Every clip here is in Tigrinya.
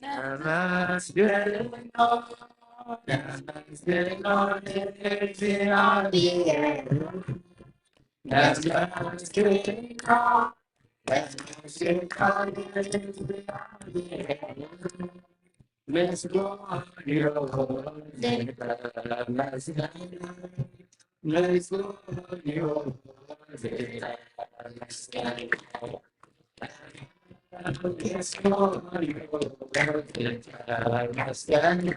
ነመስግኖ፣ ነመስግኖ ንእግዚኣብሔር፣ ነመስግንካ፣ ነመስግንካ ንእግዚኣብሔር። ምስጋና ይሁን፣ ምስጋና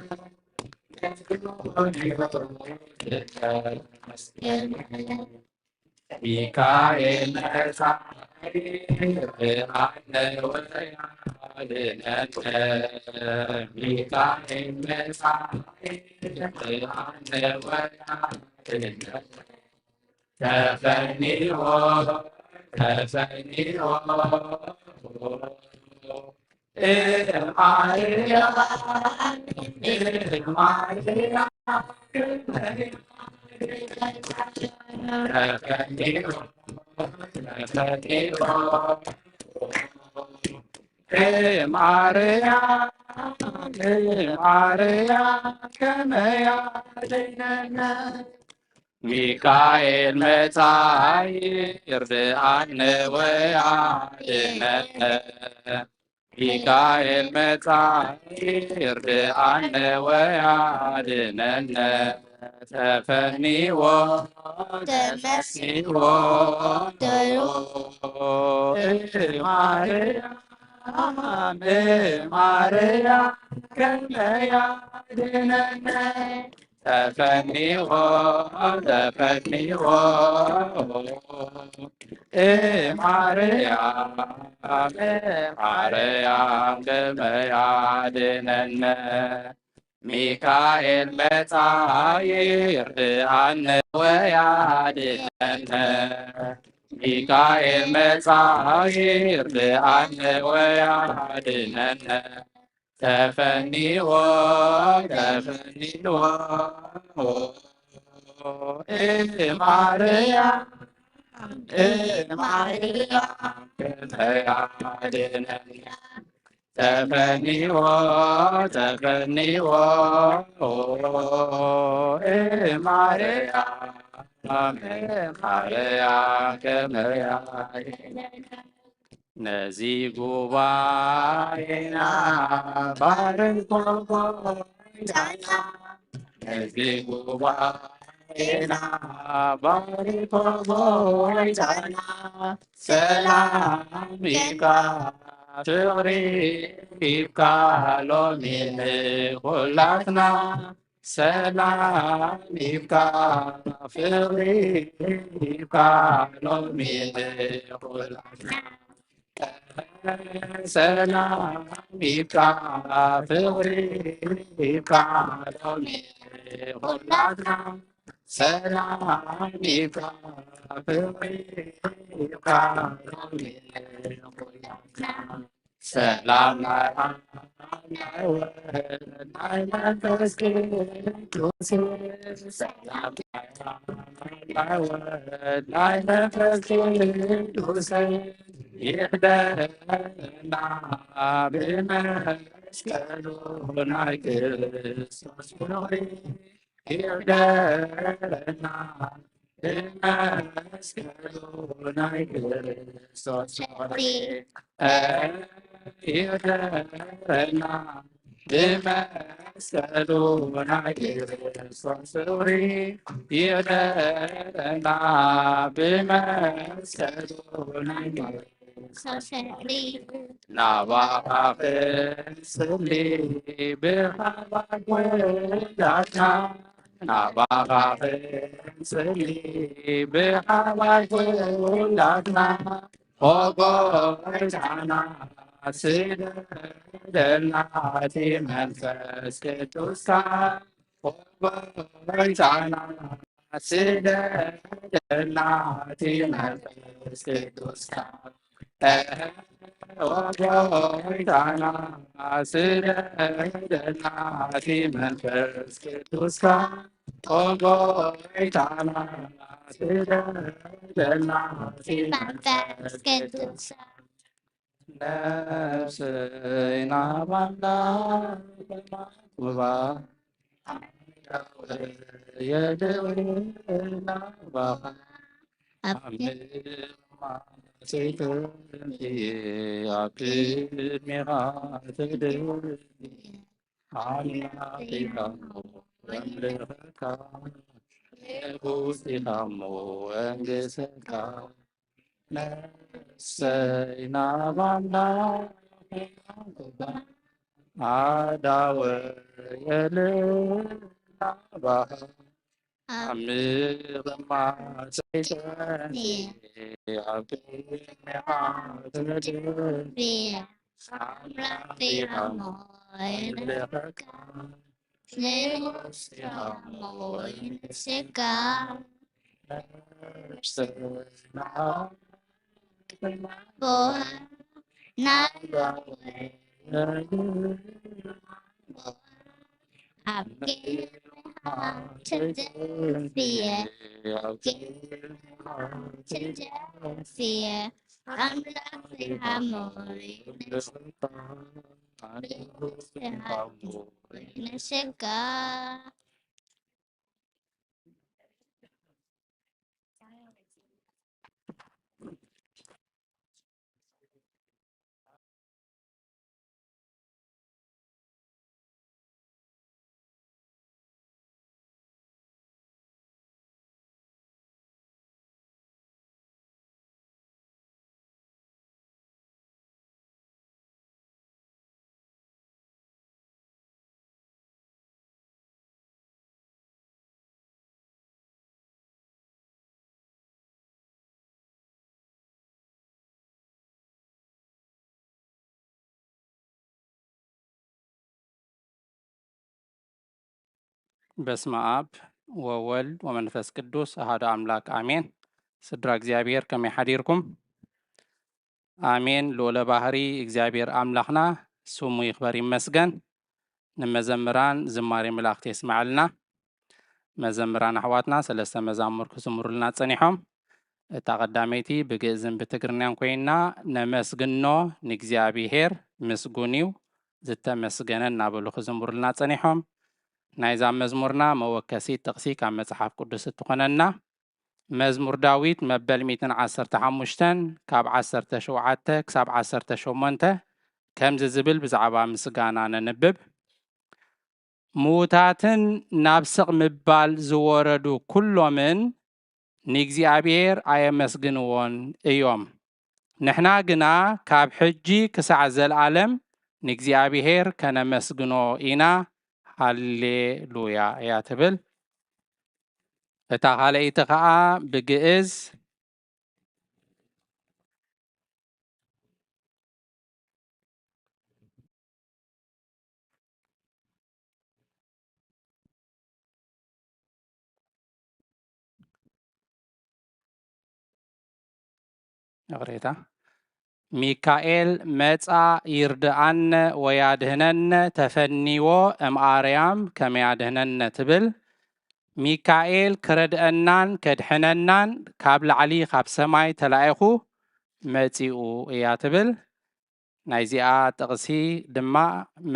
ይሁን፣ ሚካኤል መጻኢ ርአነ ወያድነነ። ሚካኤል መጻኢ ርአነ ወያድነነ። ተፈኒዎ፣ ተፈኒዎ። ማርያም፣ ማርያም፣ ከመ ያድነነ። ሚካኤል መጻኢ ይርድኣነ ወያድነነ። ሚካኤል መጻኢ ይርድኣነ ወያድነነ። ተፈኒዎ፣ ተፈኒዎ። ማርያም፣ ማርያም፣ ከመ ያድነነ። ተፈኒዎ፣ ተፈኒዎ። ማርያም፣ ማርያም፣ ከመ ያድነነ። ሚካኤል መጻኢ ይርድኣነ ወያድነነ። ሚካኤል መጻኢ ይርድኣነ ወያድነነ። ተፈኒዎ፣ ተፈኒዎ። ማርያም፣ ማርያም፣ ከመ ያድነነ። ተፈኒዎ፣ ተፈኒዎ። ማርያም፣ ማርያም፣ ከመ ያድነነ። ነዚ ጉባኤና ባርኮ ጎይታና፣ ነዚ ጉባኤና ባርኮ ጎይታና። ሰላም ይብካ፣ ፍቕሪ ይብካ ሎሚ ንኹላትና። ሰላም ይብካ፣ ፍቕሪ ይብካ ሎሚ ንኹላትና። ሰላም ይብካ፣ ፍቕሪ ይብካ ሎሚ ንኹላትና። ሰላም ይብካ፣ ፍቕሪ ይብካ ሎሚ ንኹላትና። ሰላም ናይ ኣብ ናይ ወልድ ናይ መንፈስ ቅዱስ፣ ሰላም ናይ ኣብ ናይ ወልድ ናይ መንፈስ ቅዱስ ይሕደረና። ብመስቀሉ ናይ ክርስቶስ ፍቕሪ ይሕደረና። ብመስቀሉ ናይ ክርስቶስ ፍቕሪ ይሕደረና። ብመስቀሉ ናይ ክርስቶስ ፍቕሪ ይሕደረና። ብመስቀሉ ናይ ክርስቶስ ፍቕሪ ናባኻ ክንጽሊ ብሓባር ኩላትና። ናባኻ ክንጽሊ ብሓባር ኩላትና። ኦ ጎይታና ስደደልና እቲ መንፈስ ቅዱስካ። ኦ ጎይታና ስደደና እቲ መንፈስ ቅዱስካ። እህ፣ ኦ ጎይታና፣ ስደደና እቲ መንፈስ ቅዱስካ። ኦ ጎይታና፣ ስደደና እቲ መንፈስ ቅዱስካ። ነፍሰይ ናባና ተማኩባ፣ የደውል ናባኻ። ኣብ ኣብ ምማሰይተን እየ ኣብ ቅድሜኻ ትድል። ኣምላኽ ኢኻ እሞ ወምልኸካ፣ ንጉስ ኢኻ እሞ ወንግሰካ። ነፍሰይ ናባና ኣዳወ የልናባኻ። ኣብ ምቕማጥ ሰይጣን ኣብ ቅድሜኻ ትድል። ኣምላኽ ኢኻ እሞ ወምልኸካ፣ ንጉስ ኢኻ እሞ ወንግሰካ። ነፍሰይ ናባኻ ቦ ናብ ኣብ ቅድሜኻ ትደፍየ፣ ኣብ ቅድሜኻ ትደፍየ። ኣምላኽ ኢኻ እሞ ንጉስ ኢኻ እሞ ንሰካ። በስመ አብ ወወልድ ወመንፈስ ቅዱስ አሐዱ አምላክ አሜን። ስድራ እግዚኣብሔር ከመይ ሓዲርኩም? ኣሜን። ልዑለ ባህሪ እግዚኣብሔር ኣምላኽና ስሙ ይኽበር ይመስገን። ንመዘምራን ዝማሬ መላእክት የስምዐልና። መዘምራን ኣሕዋትና ሰለስተ መዛሙር ክዝምሩልና ጸኒሖም። እታ ቀዳመይቲ ብግእዝን ብትግርኛን ኮይና፣ ነመስግኖ ንእግዚኣብሔር ምስጉን እዩ ዝተመስገነ እናበሉ ክዝምሩልና ጸኒሖም። ናይዛ መዝሙርና መወከሲት ጥቕሲ ካብ መጽሓፍ ቅዱስ እትኾነና መዝሙር ዳዊት መበል ሚእትን ዓሰርተ ሓሙሽተን ካብ ዓሰርተ ሸውዓተ ክሳብ ዓሰርተ ሸሞንተ ከምዚ ዝብል ብዛዕባ ምስጋና ነንብብ። ምዉታትን ናብ ስቕ ምባል ዝወረዱ ኩሎምን ንእግዚኣብሔር ኣየመስግንዎን እዮም። ንሕና ግና ካብ ሕጂ ክሳዕ ዘለኣለም ንእግዚኣብሔር ከነመስግኖ ኢና። ሃሌሉያ እያ ትብል። እታ ካልኣይቲ ኸኣ ብግእዝ። ይቕሬታ። ሚካኤል መጻ ይርድኣነ ወያድህነነ ተፈኒዎ እምኣርያም ከመያድህነነ ትብል። ሚካኤል ክረድአናን ከድሕነናን ካብ ላዕሊ ካብ ሰማይ ተላኢኹ መጺኡ እያ ትብል። ናይዚኣ ጥቕሲ ድማ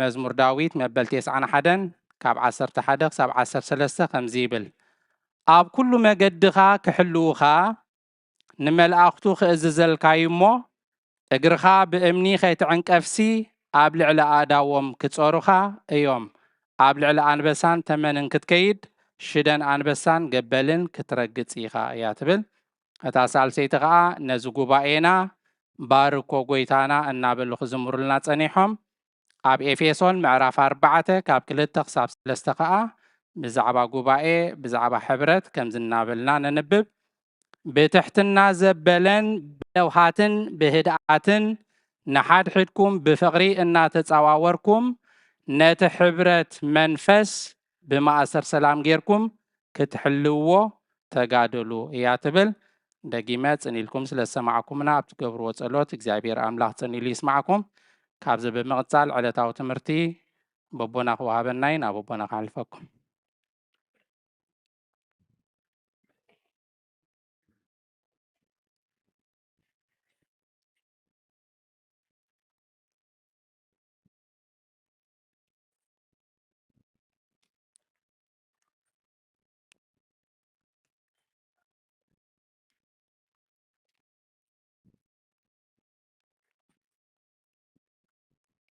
መዝሙር ዳዊት መበል ተስዓን ሓደን ካብ ዓሰርተ ሓደ ክሳብ ዓሰርተ ሰለስተ ከምዚ ይብል። ኣብ ኩሉ መገድኻ ክሕልውኻ ንመላእኽቱ ክእዝዘልካ እዩ እሞ፣ እግርኻ ብእምኒ ከይትዕንቀፍሲ ኣብ ልዕሊ ኣእዳዎም ክጸሩኻ እዮም። ኣብ ልዕሊ ኣንበሳን ተመንን ክትከይድ ሽደን ኣንበሳን ገበልን ክትረግጽ ኢኻ እያ ትብል። እታ ሳልሰይቲ ኸኣ ነዚ ጉባኤና ባርኮ ጎይታና እናበሉ ክዝምሩልና ጸኒሖም። ኣብ ኤፌሶን ምዕራፍ ኣርባዕተ ካብ ክልተ ክሳብ ሰለስተ ኸኣ ብዛዕባ ጉባኤ ብዛዕባ ሕብረት ከምዚ እናበልና ነንብብ። ብትሕትና ዘበለን ብለውሃትን ብህድኣትን ንሓድሕድኩም ብፍቕሪ እናተጻዋወርኩም ነቲ ሕብረት መንፈስ ብማእሰር ሰላም ጌርኩም ክትሕልውዎ ተጋደሉ እያ ትብል። ደጊመ ጽን ኢልኩም ስለ ዝሰማዕኩምና ኣብ ትገብርዎ ጸሎት እግዚኣብሔር ኣምላኽ ጽን ኢሉ ይስማዕኩም። ካብዚ ብምቕጻል ዕለታዊ ትምህርቲ በቦና ክወሃበና እዩ። ናብ ኣቦና ክሓልፈኩም።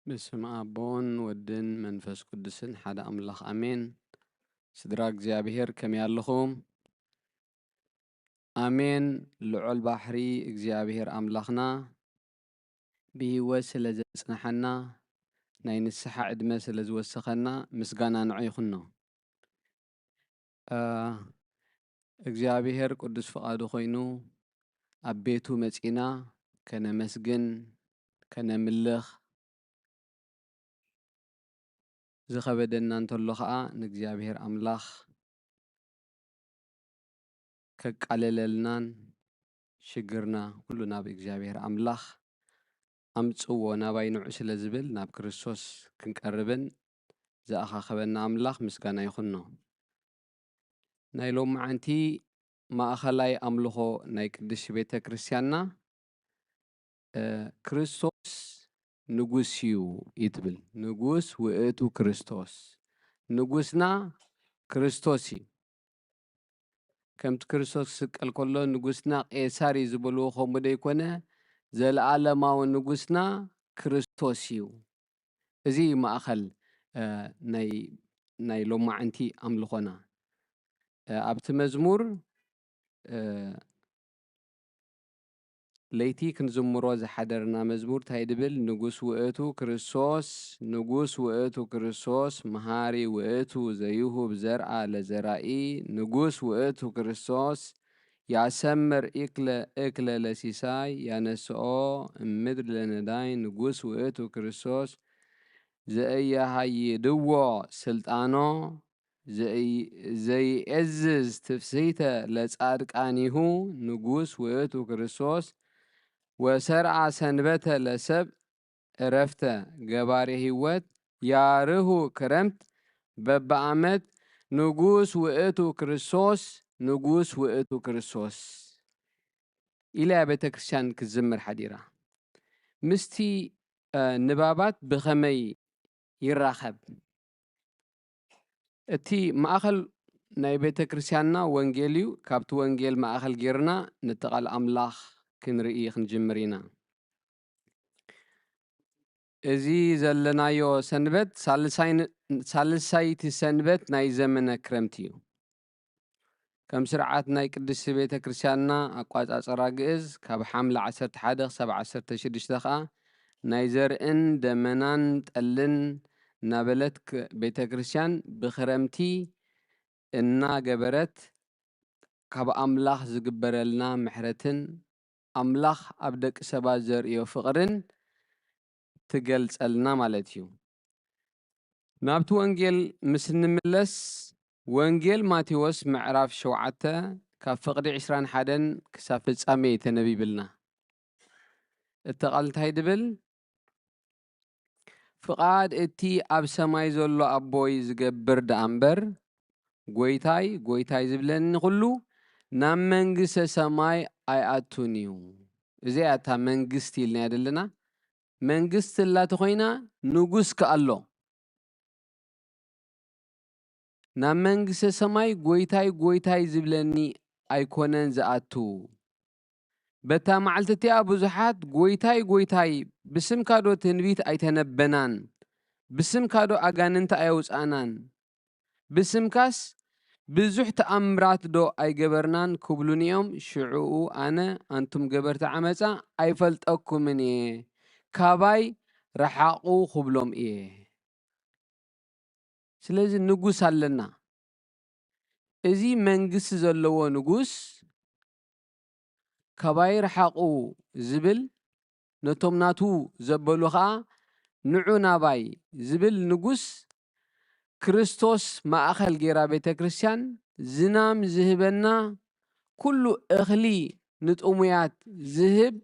በስመ ኣብ ወወልድ ወመንፈስ ቅዱስ መንፈስ ቅዱስን ሓደ ኣምላኽ ኣሜን። ስድራ እግዚኣብሔር ከመይ ኣለኹም? ኣሜን። ልዑል ባሕሪ እግዚኣብሔር ኣምላኽና ብህይወት ስለ ዘጽንሐና፣ ናይ ንስሓ ዕድመ ስለ ዝወሰኸና ምስጋና ንዑ ይኹኖ። እ፣ እግዚኣብሔር ቅዱስ ፍቓዱ ኮይኑ ኣብ ቤቱ መጺና ከነመስግን፣ ከነምልኽ፣ ዝኸበደና እንተሎ ኸኣ ንእግዚኣብሔር ኣምላኽ ከቃልለልናን ሽግርና ኩሉ ናብ እግዚኣብሔር ኣምላኽ ኣምጽዎ ናባይ ንዑ ስለ ዝብል ናብ ክርስቶስ ክንቀርብን ዝኣኻኸበና ኣምላኽ ምስጋና ይኹኖ። ናይ ሎማዓንቲ ማእኸላይ ኣምልኾ ናይ ቅድስቲ ቤተ ክርስቲያንና፣ እ፣ ክርስቶስ ንጉስ እዩ እዩ ትብል። ንጉስ ውእቱ ክርስቶስ። ንጉስና ክርስቶስ እዩ። ከምቲ ክርስቶስ ክስቀል ከሎ ንጉስና ቄሳር እዩ ዝበልዎ ከምኡ ደይኮነ፣ ዘለኣለማዊ ንጉስና ክርስቶስ እዩ። እዚ እዩ ማእኸል፣ እ፣ ናይ፣ ናይ ሎማዓንቲ ኣምልኾና። እ፣ ኣብቲ መዝሙር፣ እ፣ ለይቲ ክንዝምሮ ዝሓደርና መዝሙር እንታይ ድብል? ንጉስ ውእቱ ክርስቶስ፣ ንጉስ ውእቱ ክርስቶስ፣ መሃሪ ውእቱ ዘይሁብ ዘርኣ ለዘራኢ፣ ንጉስ ውእቱ ክርስቶስ፣ ያሰምር እክለ፣ እክለ ለሲሳይ፣ ያነስኦ እምድር ለነዳይ፣ ንጉስ ውእቱ ክርስቶስ፣ ዘእየሃይድዎ ስልጣኖ፣ ዘይ-፣ ዘይእዝዝ ትፍስሕተ ለጻድቃኒሁ፣ ንጉስ ውእቱ ክርስቶስ፣ ወሰርዓ ሰንበተ ለሰብ ዕረፍተ፣ ገባሬ ህይወት፣ ያርሁ ክረምት፣ በብዓመት፣ ንጉስ ውእቱ ክርስቶስ፣ ንጉስ ውእቱ ክርስቶስ ኢላ እያ ቤተ ክርስቲያን ክትዝምር ሓዲራ። ምስቲ፣ እ፣ ንባባት ብኸመይ ይራኸብ? እቲ ማእኸል ናይ ቤተ ክርስቲያንና ወንጌል እዩ። ካብቲ ወንጌል ማእኸል ጌርና ነቲ ቃል ኣምላኽ ክንርኢ ክንጅምር ኢና። እዚ ዘለናዮ ሰንበት ሳልሳይ-፣ ሳልሳይቲ ሰንበት ናይ ዘመነ ክረምቲ እዩ። ከም ስርዓት ናይ ቅድስቲ ቤተ ክርስቲያንና ኣቋጻጽራ ግእዝ፣ ካብ ሓምለ ዓሰርተ ሓደ ክሳብ ዓሰርተ ሽዱሽተ ኸኣ ናይ ዘርእን ደመናን ጠልን እናበለት ክ-፣ ቤተ ክርስቲያን ብኽረምቲ እናገበረት ካብ ኣምላኽ ዝግበረልና ምሕረትን ኣምላኽ ኣብ ደቂ ሰባት ዘርእዮ ፍቕርን ትገልጸልና ማለት እዩ። ናብቲ ወንጌል ምስ እንምለስ፣ ወንጌል ማቴዎስ ምዕራፍ ሸውዓተ ካብ ፍቕዲ ዕስራን ሓደን ክሳብ ፍጻሜ እዩ ተነቢብልና። እቲ ቃል እንታይ ድብል? ፍቓድ እቲ ኣብ ሰማይ ዘሎ ኣቦይ ዝገብር ደኣ እምበር፣ ጎይታይ፣ ጎይታይ ዝብለኒ ኩሉ ናብ መንግስተ ሰማይ ኣይኣቱን እዩ። እዚኣ እታ መንግስቲ ኢልናያ ዘለና። መንግስቲ እላ ተኾይና፣ ንጉስ ከኣ ኣሎ። ናብ መንግስተ ሰማይ ጎይታይ፣ ጎይታይ ዝብለኒ ኣይኮነን ዝኣቱ። በታ መዓልቲ እቲኣ ብዙሓት ጎይታይ፣ ጎይታይ፣ ብስምካ ዶ ትንቢት ኣይተነበናን? ብስምካ ዶ ኣጋንንቲ ኣየውጻእናን? ብስምካስ ብዙሕ ተኣምራት ዶ ኣይገበርናን? ክብሉኒ እዮም። ሽዑኡ ኣነ፣ ኣንቱም ገበርቲ ዓመጻ ኣይፈልጠኩምን እየ፣ ካባይ ረሓቑ ክብሎም እየ። ስለዚ ንጉስ ኣለና። እዚ መንግስቲ ዘለዎ ንጉስ፣ ካባይ ረሓቑ ዝብል፣ ነቶም ናቱ ዘበሉ ኸኣ ንዑ ናባይ ዝብል ንጉስ፣ ክርስቶስ ማእኸል ጌራ ቤተ ክርስቲያን ዝናም ዝህበና፣ ኩሉ እኽሊ ንጥሙያት ዝህብ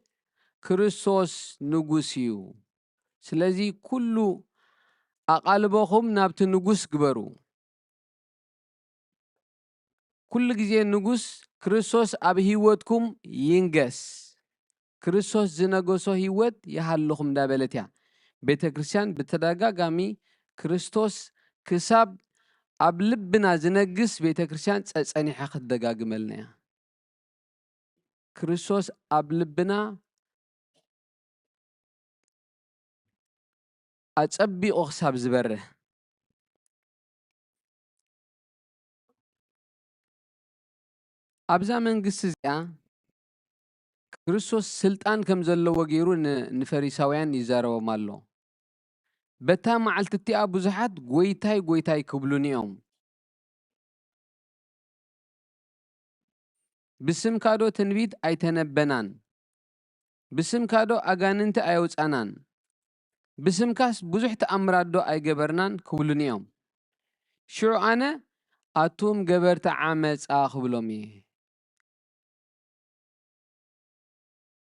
ክርስቶስ ንጉስ እዩ። ስለዚ ኩሉ ኣቓልቦኹም ናብቲ ንጉስ ግበሩ። ኩሉ ግዜ ንጉስ ክርስቶስ ኣብ ህይወትኩም ይንገስ። ክርስቶስ ዝነገሶ ህይወት ይሃልኹም እንዳበለት እያ ቤተ ክርስቲያን ብተደጋጋሚ ክርስቶስ ክሳብ ኣብ ልብና ዝነግስ ቤተ ክርስቲያን ጸጸኒሓ ክትደጋግመልና እያ። ክርስቶስ ኣብ ልብና ኣጸቢቑ ክሳብ ዝበርህ። ኣብዛ መንግስቲ እዚኣ ክርስቶስ ስልጣን ከም ዘለዎ ገይሩ ን-፣ ንፈሪሳውያን ይዛረቦም ኣሎ። በታ መዓልቲ እቲኣ ብዙሓት "ጐይታይ፣ ጐይታይ" ክብሉኒ እዮም። "ብስምካ ዶ ትንቢት ኣይተነበናን? ብስምካ ዶ ኣጋንንቲ ኣየውጻናን? ብስምካስ ብዙሕ ተኣምራት ዶ ኣይገበርናን?" ክብሉኒ እዮም። ሽዑ ኣነ "ኣቱም ገበርቲ ዓመጻ" ክብሎም እየ።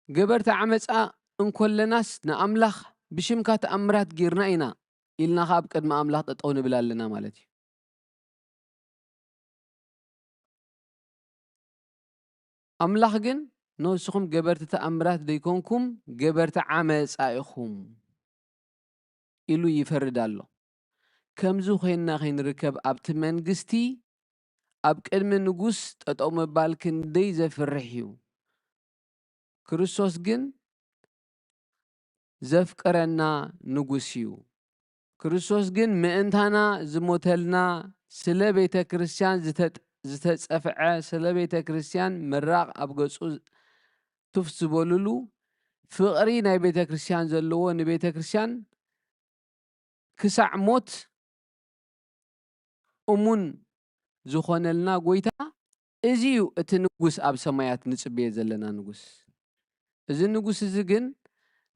"ገበርቲ ዓመጻ እንኮለናስ ንኣምላኽ ብሽምካ ተኣምራት ጌርና ኢና" ኢልና ኸኣ ኣብ ቅድሚ ኣምላኽ ጠጠው ንብል ኣለና ማለት እዩ። ኣምላኽ ግን "ንስኹም ገበርቲ ተኣምራት ደይኮንኩም፣ ገበርቲ ዓመጻ ኢኹም" ኢሉ ይፈርድ ኣሎ። ከምዚ ኮይንና ከይንርከብ ኣብቲ መንግስቲ ኣብ ቅድሚ ንጉስ ጠጠው ምባል ክንደይ ዘፍርሕ እዩ። ክርስቶስ ግን ዘፍቅረና ንጉስ እዩ። ክርስቶስ ግን ምእንታና ዝሞተልና፣ ስለ ቤተ ክርስቲያን ዝተጥ-፣ ዝተጸፍዐ፣ ስለ ቤተ ክርስቲያን ምራቕ ኣብ ገጹ ቱፍ ዝበሉሉ፣ ፍቕሪ ናይ ቤተ ክርስቲያን ዘለዎ፣ ንቤተ ክርስቲያን ክሳዕ ሞት እሙን ዝኾነልና ጐይታ፣ እዚ እዩ እቲ ንጉስ ኣብ ሰማያት ንጽበዮ ዘለና ንጉስ። እዚ ንጉስ እዚ ግን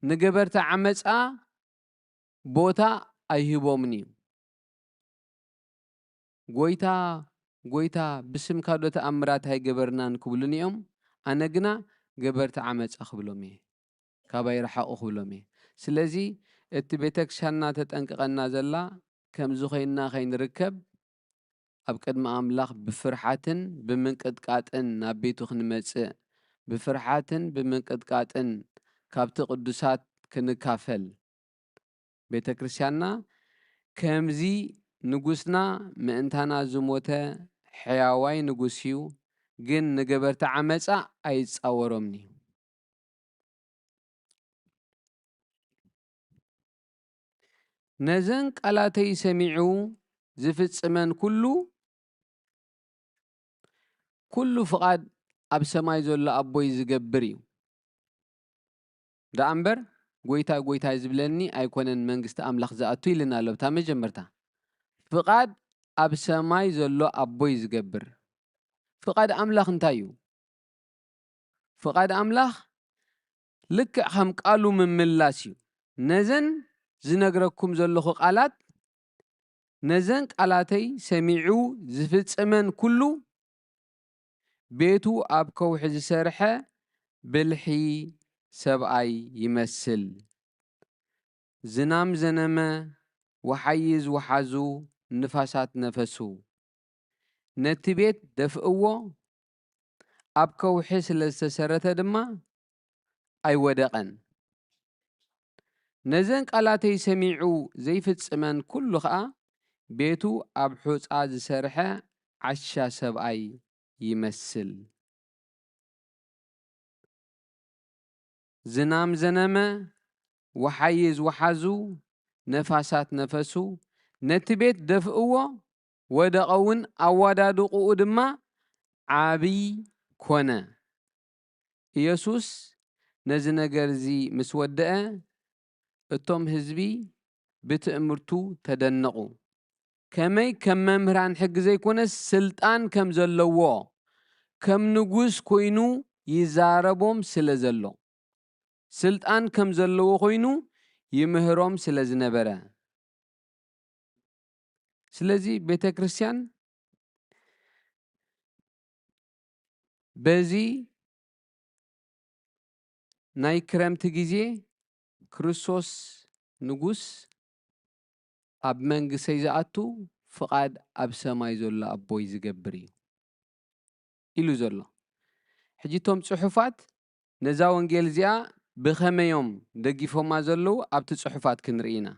ንገበርቲ ዓመጻ ቦታ ኣይህቦምን እዩ። "ጐይታ፣ ጐይታ፣ ብስምካ ዶ ተኣምራት ኣይገበርናን?" ክብሉኒ እዮም። ኣነ ግና ገበርቲ ዓመጻ ክብሎም እየ። "ካባይ ርሓቑ" ክብሎም እየ። ስለዚ እቲ ቤተክርስትያንና ተጠንቅቐና ዘላ፣ ከምዚ ኮይንና ከይንርከብ፣ ኣብ ቅድሚ ኣምላኽ ብፍርሓትን ብምንቅጥቃጥን ናብ ቤቱ ክንመጽእ፣ ብፍርሓትን ብምንቅጥቃጥን ካብቲ ቅዱሳት ክንካፈል። ቤተክርስትያንና ከምዚ ንጉስና ምእንታና ዝሞተ ሕያዋይ ንጉስ እዩ፣ ግን ንገበርቲ ዓመጻ ኣይጻወሮምን እዩ። ነዘን ቃላተይ ሰሚዑ ዝፍጽመን ኩሉ፣ ኩሉ ፍቓድ ኣብ ሰማይ ዘሎ ኣቦይ ዝገብር እዩ። ደኣ እምበር፣ "ጐይታ፣ ጐይታ" ዝብለኒ ኣይኮነን መንግስቲ ኣምላኽ ዝኣቱ ኢልና ኣሎ ብታ መጀመርታ። ፍቓድ ኣብ ሰማይ ዘሎ ኣቦይ ዝገብር። ፍቓድ ኣምላኽ እንታይ እዩ? ፍቓድ ኣምላኽ ልክዕ ከም ቃሉ ምምላስ እዩ። ነዘን ዝነግረኩም ዘለኹ ቃላት፣ ነዘን ቃላተይ ሰሚዑ ዝፍጽመን ኩሉ፣ ቤቱ ኣብ ከውሒ ዝሰርሐ ብልሒ ሰብኣይ ይመስል። ዝናም ዘነመ፣ ወሓይዝ ወሓዙ፣ ንፋሳት ነፈሱ። ነቲ ቤት ደፍእዎ፣ ኣብ ከውሒ ስለ ዝተሰረተ ድማ ኣይወደቐን። ነዘን ቃላተይ ሰሚዑ ዘይፍጽመን ኩሉ ኸኣ፣ ቤቱ ኣብ ሑጻ ዝሰርሐ ዓሻ ሰብኣይ ይመስል። ዝናም ዘነመ፣ ወሓይዝ ወሓዙ፣ ነፋሳት ነፈሱ፣ ነቲ ቤት ደፍእዎ፣ ወደቐ እውን፣ ኣወዳድቕኡ ድማ ዓቢ ኮነ። ኢየሱስ ነዚ ነገር እዚ ምስ ወደአ፣ እቶም ህዝቢ ብትእምርቱ ተደነቑ። ከመይ ከም መምህራን ሕጊ ዘይኮነስ፣ ስልጣን ከም ዘለዎ፣ ከም ንጉስ ኮይኑ ይዛረቦም ስለ ዘሎ፣ ስልጣን ከም ዘለዎ ኮይኑ ይምህሮም ስለ ዝነበረ። ስለዚ ቤተ ክርስቲያን በዚ ናይ ክረምቲ ግዜ ክርስቶስ ንጉስ ኣብ መንግሰይ ዝኣቱ ፍቓድ ኣብ ሰማይ ዘሎ ኣቦይ ዝገብር እዩ ኢሉ ዘሎ። ሕጂ እቶም ጽሑፋት ነዛ ወንጌል እዚኣ ብኸመዮም ደጊፎማ ዘለዉ ኣብቲ ጽሑፋት ክንርኢ ኢና።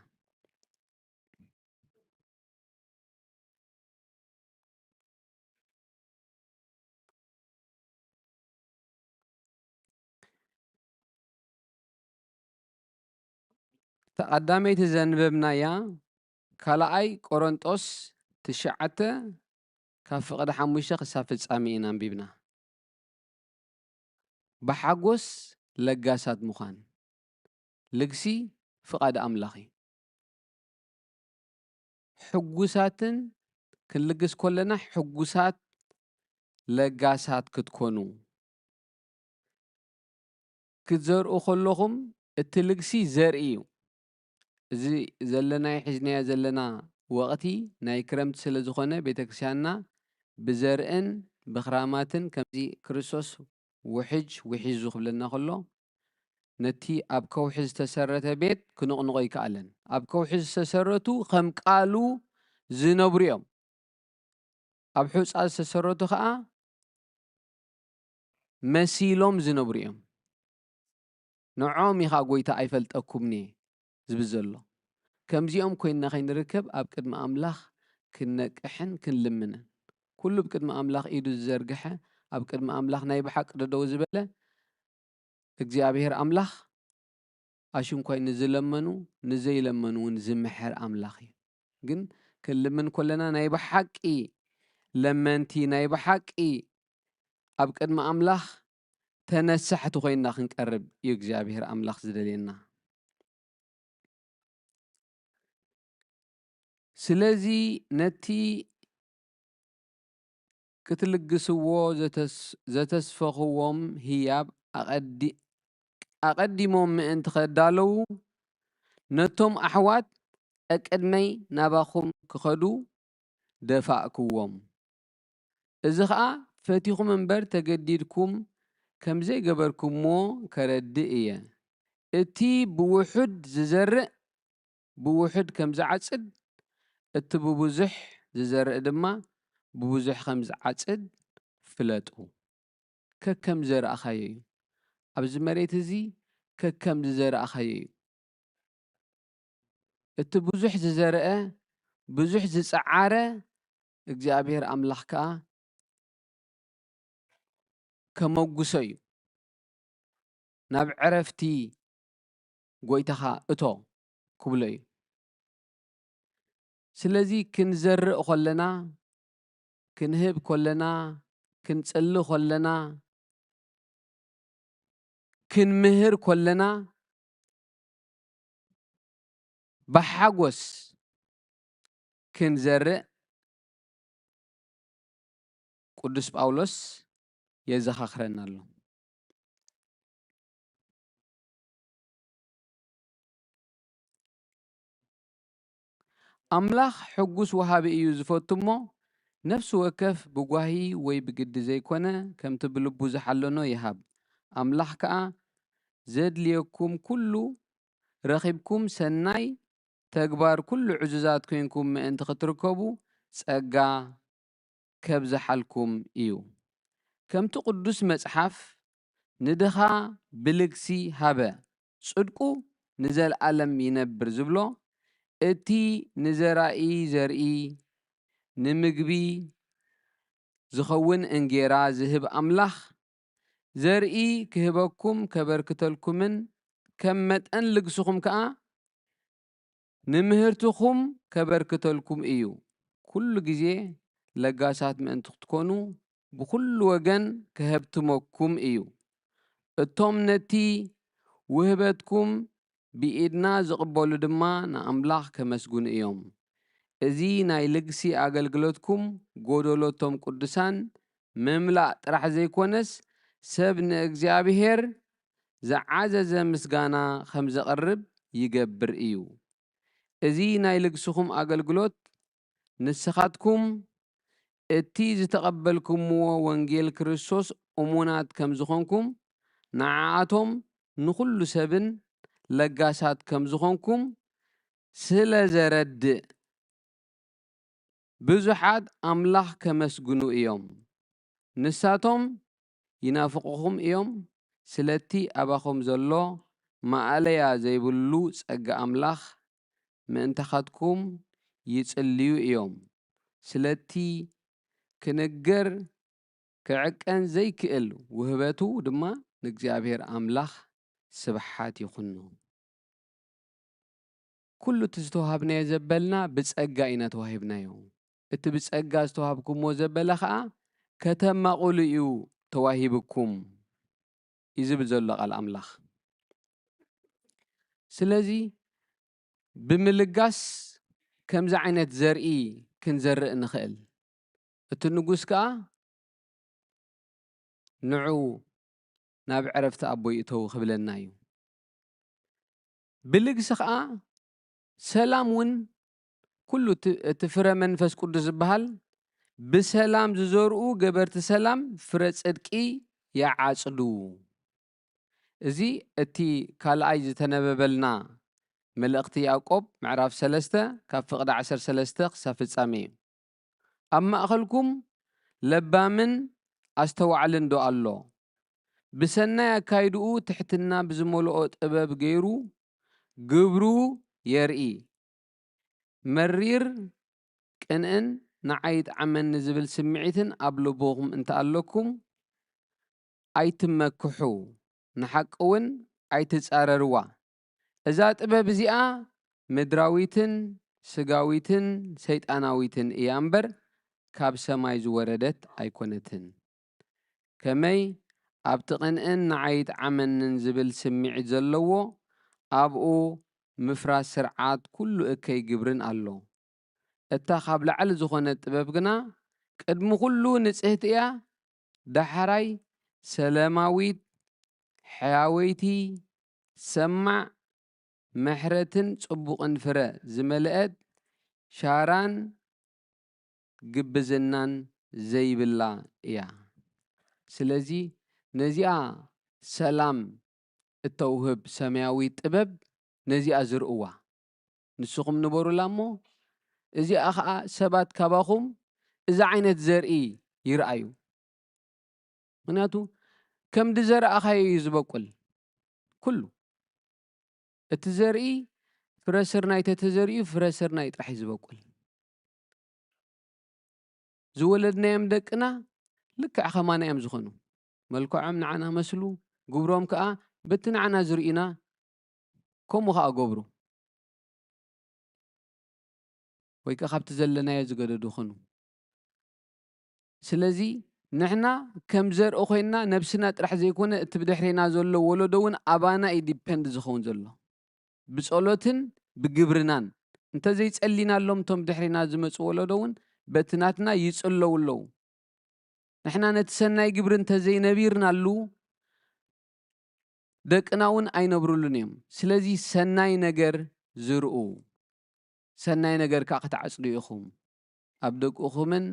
እታ ቀዳመይቲ ዘንበብናያ ካልኣይ ቆሮንጦስ ትሽዓተ ካብ ፍቕዲ ሓሙሽተ ክሳብ ፍጻሜ ኢና ኣንቢብና። ብሓጎስ ለጋሳት ምዃን፣ ልግሲ ፍቓድ ኣምላኽ እዩ። ሕጉሳትን ክንልግስ ከለና ሕጉሳት ለጋሳት ክትኮኑ ክትዘርኡ ከለኹም እቲ ልግሲ ዘርኢ እዩ። እዚ ዘለናዮ ሒዝናዮ ዘለና ወቕቲ ናይ ክረምቲ ስለ ዝኾነ ቤተክርስትያንና ብዘርእን ብኽራማትን ከምዚ ክርስቶስ ውሕጅ ውሒዙ ክብለና ከሎ ነቲ ኣብ ከውሒ ዝተሰረተ ቤት ክንቕንቖ ኣይከኣለን። ኣብ ከውሒ ዝተሰረቱ ከም ቃሉ ዝነብሩ እዮም። ኣብ ሑጻ ዝተሰረቱ ኸኣ መሲሎም ዝነብሩ እዮም። ንዖም ኢኻ ጎይታ ኣይፈልጠኩምን'የ ዝብል ዘሎ። ከምዚኦም ኮይንና ከይንርከብ ኣብ ቅድሚ ኣምላኽ ክንነቅሕን ክንልምንን። ኩሉ ኣብ ቅድሚ ኣምላኽ ኢዱ ዝዘርግሐ፣ ኣብ ቅድሚ ኣምላኽ ናይ ብሓቂ ደደው ዝበለ እግዚኣብሔር ኣምላኽ ኣሽንኳይ ንዝለመኑ ንዘይለመኑ እውን ዝምሕር ኣምላኽ እዩ። ግን ክንልምን ከለና ናይ ብሓቂ ለመንቲ፣ ናይ ብሓቂ ኣብ ቅድሚ ኣምላኽ ተነሳሕቲ ኮይንና ክንቀርብ እዩ እግዚኣብሔር ኣምላኽ ዝደልየና። ስለዚ ነቲ ክትልግስዎ ዘተስ-፣ ዘተስፈኽዎም ህያብ ኣቐዲ-፣ ኣቐዲሞም ምእንቲ ከዳለዉ ነቶም ኣሕዋት ቀቅድመይ ናባኹም ክኸዱ ደፋእክዎም። እዚ ኸኣ ፈቲኹም እምበር ተገዲድኩም ከም ዘይገበርኩምዎ ከረድእ እየ። እቲ ብውሑድ ዝዘርእ ብውሑድ ከም ዝዓጽድ፣ እቲ ብብዙሕ ዝዘርእ ድማ ብብዙሕ ከም ዝዓጽድ ፍለጡ። ከከም ዝዘራእኻዮ እዩ። ኣብዚ መሬት እዚ ከከም ዝዘራእኻዮ እዩ። እቲ ብዙሕ ዝዘርአ፣ ብዙሕ ዝጸዓረ፣ እግዚኣብሔር ኣምላኽ ከኣ ከመጉሶ እዩ። ናብ ዕረፍቲ ጎይታኻ እቶ ክብሎ እዩ። ስለዚ ክንዘርእ ከለና፣ ክንህብ ከለና፣ ክንጽሊ ከለና፣ ክንምህር ከለና፣ ብሓጎስ ክንዘርእ ቅዱስ ጳውሎስ የዘኻኽረና ኣሎ። ኣምላኽ ሕጉስ ወሃቢ እዩ ዝፈቱ እሞ፣ ነፍሲ ወከፍ ብጓሂ ወይ ብግዲ ዘይኮነ፣ ከምቲ ብልቡ ዝሓለኖ ይሃብ። ኣምላኽ ከኣ ዘድልየኩም ኩሉ ረኺብኩም፣ ሰናይ ተግባር ኩሉ ዕዙዛት ኮይንኩም ምእንቲ ክትርከቡ፣ ጸጋ ከብዝሓልኩም እዩ። ከምቲ ቅዱስ መጽሓፍ፣ "ንድኻ ብልግሲ ሃበ፣ ጽድቁ ንዘለኣለም ይነብር" ዝብሎ፣ እቲ ንዘራኢ ዘርኢ፣ ንምግቢ ዝኸውን እንጌራ ዝህብ ኣምላኽ፣ ዘርኢ ክህበኩም ከበርክተልኩምን ከም መጠን ልግስኹም ከኣ ንምህርትኹም ከበርክተልኩም እዩ። ኩሉ ግዜ ለጋሳት ምእንቲ ክትኮኑ ብኹሉ ወገን ከሀብትመኩም እዩ። እቶም ነቲ ውህበትኩም ብኢድና ዝቕበሉ ድማ ንኣምላኽ ከመስግኑ እዮም። እዚ ናይ ልግሲ ኣገልግሎትኩም ጎደሎ እቶም ቅዱሳን ምምላእ ጥራሕ ዘይኮነስ፣ ሰብ ንእግዚኣብሔር ዝዓዘዘ ምስጋና ከም ዘቕርብ ይገብር እዩ። እዚ ናይ ልግስኹም ኣገልግሎት ንስኻትኩም እቲ ዝተቐበልኩምዎ ወንጌል ክርስቶስ እሙናት ከም ዝኾንኩም፣ ንዓኣቶም ንኹሉ ሰብን ለጋሳት ከም ዝኾንኩም ስለ ዘረድእ፣ ብዙሓት ኣምላኽ ከመስግኑ እዮም። ንሳቶም ይናፍቑኹም እዮም፣ ስለቲ ኣባኹም ዘሎ ማእለያ ዘይብሉ ጸጋ ኣምላኽ ምእንታኻትኩም ይጽልዩ እዮም። ስለቲ ክንገር ክዕቀን ዘይክእል ውህበቱ ድማ ንእግዚኣብሔር ኣምላኽ ስብሓት ይኹኖ። ኩሉ እቲ ዝተዋሃብናዮ ዘበልና ብጸጋ ኢና ተዋሂብናዮ። እቲ ብጸጋ ዝተዋህብኩምዎ ዘበለ ኸኣ ከተማቕሉ እዩ ተዋሂብኩም እዩ ዝብል ዘሎ ቃል ኣምላኽ። ስለዚ ብምልጋስ ከምዚ ዓይነት ዘርኢ ክንዘርእ ንኽእል። እቲ ንጉስ ከኣ ንዑ ናብ ዕረፍቲ ኣቦይ እተዉ ክብለና እዩ። ብልግሲ ኸኣ ሰላም እውን ኩሉ እቲ፣ እቲ ፍረ መንፈስ ቅዱስ ዝበሃል ብሰላም ዝዘርኡ ገበርቲ ሰላም ፍረ ጽድቂ ይዓጽዱ። እዚ እቲ ካልኣይ ዝተነበበልና መልእኽቲ ያዕቆብ ምዕራፍ ሰለስተ ካብ ፍቕዲ ዓሰርተ ሰለስተ ክሳብ ፍጻሜ እዩ። ኣብ ማእኸልኩም ለባምን ኣስተዋዕልን ዶ ኣሎ? ብሰናይ ኣካይድኡ ትሕትና ብዝመልኦ ጥበብ ገይሩ ግብሩ የርኢ። መሪር ቅንእን ንዓይ ይጥዓመኒ ዝብል ስምዒትን ኣብ ልብኹም እንተኣለኩም ኣይትመክሑ፣ ንሓቂ እውን ኣይትጻረርዋ። እዛ ጥበብ እዚኣ ምድራዊትን ስጋዊትን ሰይጣናዊትን እያ እምበር ካብ ሰማይ ዝወረደት ኣይኮነትን። ከመይ ኣብቲ ቅንእን ንዓይ ይጥዓመንን ዝብል ስምዒት ዘለዎ ኣብኡ ምፍራስ ስርዓት ኩሉ እከይ ግብርን ኣሎ። እታ ካብ ላዕሊ ዝኾነት ጥበብ ግና ቅድሚ ኩሉ ንጽህቲ እያ፣ ዳሕራይ ሰላማዊት፣ ሕያወይቲ፣ ሰማዕ፣ ምሕረትን ጽቡቕን ፍረ ዝመልአት፣ ሻራን ግብዝናን ዘይብላ እያ። ስለዚ ነዚኣ ሰላም እተውህብ ሰማያዊት ጥበብ ነዚኣ ዝርእዋ። ንስኹም ንበሩላ እሞ እዚኣ ኸኣ ሰባት ካባኹም እዚ ዓይነት ዘርኢ ይርኣዩ። ምኽንያቱ ከም ዝዘራእኻዮ እዩ ዝበቁል። ኩሉ እቲ ዘርኢ ፍረ ስርናይ ተተዘሪኡ ፍረ ስርናይ ጥራሕ እዩ ዝበቁል። ዝወለድናዮም ደቅና ልክዕ ከማና እዮም ዝኾኑ። መልክዖም ንዓና መስሉ፣ ግብሮም ከኣ በቲ ንዓና ዝርእዩና ከምኡ ከኣ ገብሩ። ወይ ከኣ ካብቲ ዘለናዮ ዝገደዱ ኾኑ። ስለዚ ንሕና ከም ዘርኢ ኮይንና ነብስና ጥራሕ ዘይኮነ እቲ ብድሕሬና ዘሎ ወለዶ እውን ኣባና እዩ ዲፐንድ ዝኸውን ዘሎ። ብጸሎትን ብግብርናን እንተዘይጸሊናሎም እቶም ብድሕሬና ዝመጹ ወለዶ እውን በቲ ናትና ይጽለዉ ኣለዉ። ንሕና ነቲ ሰናይ ግብሪ እንተዘይነቢርናሉ ደቅና እውን ኣይነብሩሉን እዮም። ስለዚ ሰናይ ነገር ዝርኡ፣ ሰናይ ነገር ከኣ ክትዓጽዱ ኢኹም። ኣብ ደቅኹምን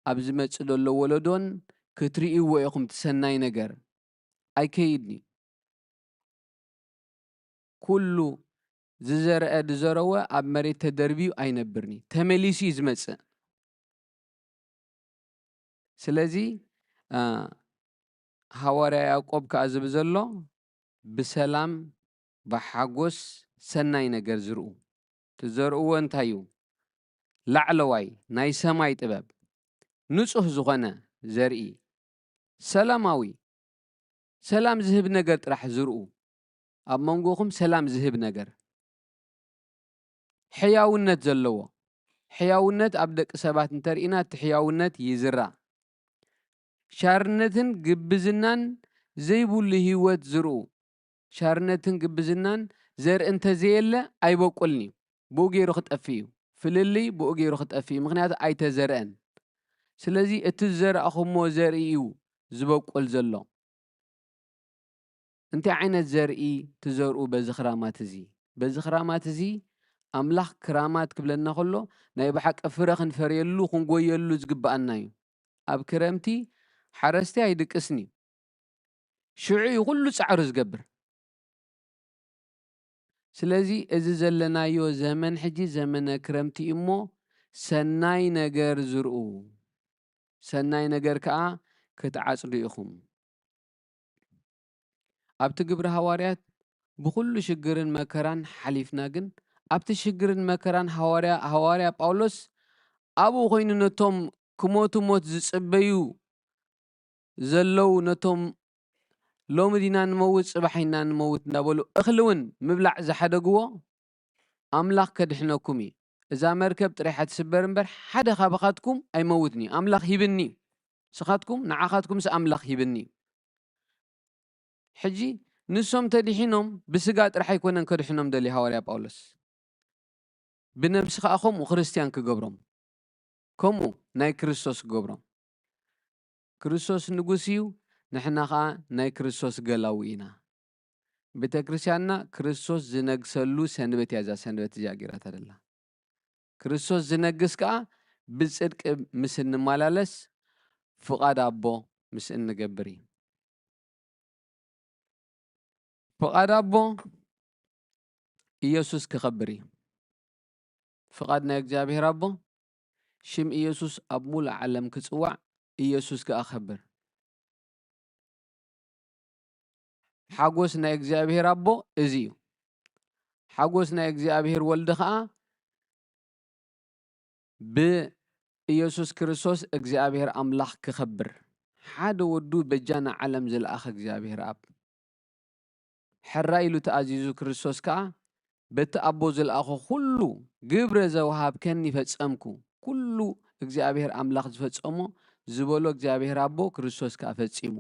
ኣብ ዝመጽእ ዘሎ ወለዶን ክትርእይዎ ኢኹም እቲ ሰናይ ነገር። ኣይከይድን እዩ። ኩሉ ዝዘርአ ዝዘረወ ኣብ መሬት ተደርብዩ ኣይነብርን እዩ። ተመሊሱ እዩ ዝመጽእ። ስለዚ፣ አ፣ ሃዋርያ ያዕቆብ ከኣ ዝብል ዘሎ፣ ብሰላም፣ ብሓጎስ፣ ሰናይ ነገር ዝርኡ። ትዘርእዎ እንታይ እዩ? ላዕለዋይ፣ ናይ ሰማይ ጥበብ፣ ንጹህ ዝኾነ ዘርኢ፣ ሰላማዊ፣ ሰላም ዝህብ ነገር ጥራሕ ዝርኡ። ኣብ መንጎኹም ሰላም ዝህብ ነገር። ሕያውነት ዘለዎ። ሕያውነት ኣብ ደቂ ሰባት እንተርኢና፣ እቲ ሕያውነት ይዝራእ። ሻርነትን ግብዝናን ዘይብሉ ህይወት ዝርኡ። ሻርነትን ግብዝናን ዘርኢ እንተዘየለ ኣይበቁልን እዩ። ብኡ ገይሩ ክጠፍእ እዩ። ፍልልይ ብኡ ገይሩ ክጠፍእ እዩ። ምኽንያቱ ኣይተዘርአን። ስለዚ እቲ ዝዘራእኹሞ ዘርኢ እዩ ዝበቁል ዘሎ። እንታይ ዓይነት ዘርኢ ትዘርኡ በዚ ክራማት እዚ? በዚ ክራማት እዚ ኣምላኽ ክራማት ክብለና ከሎ ናይ ብሓቂ ፍረ ክንፈርየሉ፣ ክንጎየሉ ዝግብኣና እዩ። ኣብ ክረምቲ ሓረስቲ ኣይድቅስን እዩ። ሽዑ እዩ ኩሉ ጻዕሩ ዝገብር። ስለዚ እዚ ዘለናዮ ዘመን ሕጂ ዘመነ ክረምቲ እዩ እሞ፣ ሰናይ ነገር ዝርኡ፣ ሰናይ ነገር ከኣ ክትዓጽዱ ኢኹም። ኣብቲ ግብሪ ሃዋርያት ብኹሉ ሽግርን መከራን ሓሊፍና፣ ግን ኣብቲ ሽግርን መከራን ሃዋርያ፣ ሃዋርያ ጳውሎስ ኣብኡ ኮይኑ ነቶም ክሞቱ ሞት ዝጽበዩ ዘለዉ፣ ነቶም ሎሚ ዲና ንመውት ጽባሕ ኢና ንመውት እንዳበሉ እኽሊ እውን ምብላዕ ዝሓደግዎ፣ ኣምላኽ ከድሕነኩም እዩ። እዛ መርከብ ጥሪሓ ትስበር እምበር ሓደ ካባኻትኩም ኣይመውትን እዩ። ኣምላኽ ሂብኒ እዩ። ንስኻትኩም፣ ንዓኻትኩምስ ኣምላኽ ሂብኒ እዩ። ሕጂ ንሶም ተድሒኖም ብስጋ ጥራሕ ኣይኮነን ከድሕኖም ደልዩ ሃዋርያ ጳውሎስ። ብነብሲ ከኣ ከምኡ ክርስትያን ክገብሮም፣ ከምኡ ናይ ክርስቶስ ክገብሮም። ክርስቶስ ንጉስ እዩ፣ ንሕና ከኣ ናይ ክርስቶስ ገላዊ ኢና። ቤተ ክርስትያንና ክርስቶስ ዝነግሰሉ ሰንበት እያ እዛ ሰንበት እዚኣ ገይራታ ደላ። ክርስቶስ ዝነግስ ከኣ ብጽድቂ ምስ እንመላለስ ፍቓድ ኣቦ ምስ እንገብር እዩ። ፍቓድ ኣቦ ኢየሱስ ክኸብር እዩ። ፍቓድ ናይ እግዚኣብሔር ኣቦ ሽም ኢየሱስ ኣብ ሙሉእ ዓለም ክጽዋዕ፣ ኢየሱስ ከኣ ክኸብር። ሓጎስ ናይ እግዚኣብሔር ኣቦ እዚ እዩ። ሓጎስ ናይ እግዚኣብሔር ወልድ ከኣ ብኢየሱስ ክርስቶስ እግዚኣብሔር ኣምላኽ ክኸብር፣ ሓደ ወዱ በጃ ንዓለም ዝለኣኸ እግዚኣብሔር ኣብ። ሕራይ ኢሉ ተኣዚዙ ክርስቶስ ከኣ፣ በቲ ኣቦ ዝለኣኾ ኩሉ ግብረ ዘወሃብከኒ ፈጸምኩ፣ ኩሉ እግዚኣብሔር ኣምላኽ ዝፈጸሞ ዝበሎ እግዚኣብሔር ኣቦ ክርስቶስ ከኣ ፈጺሙ።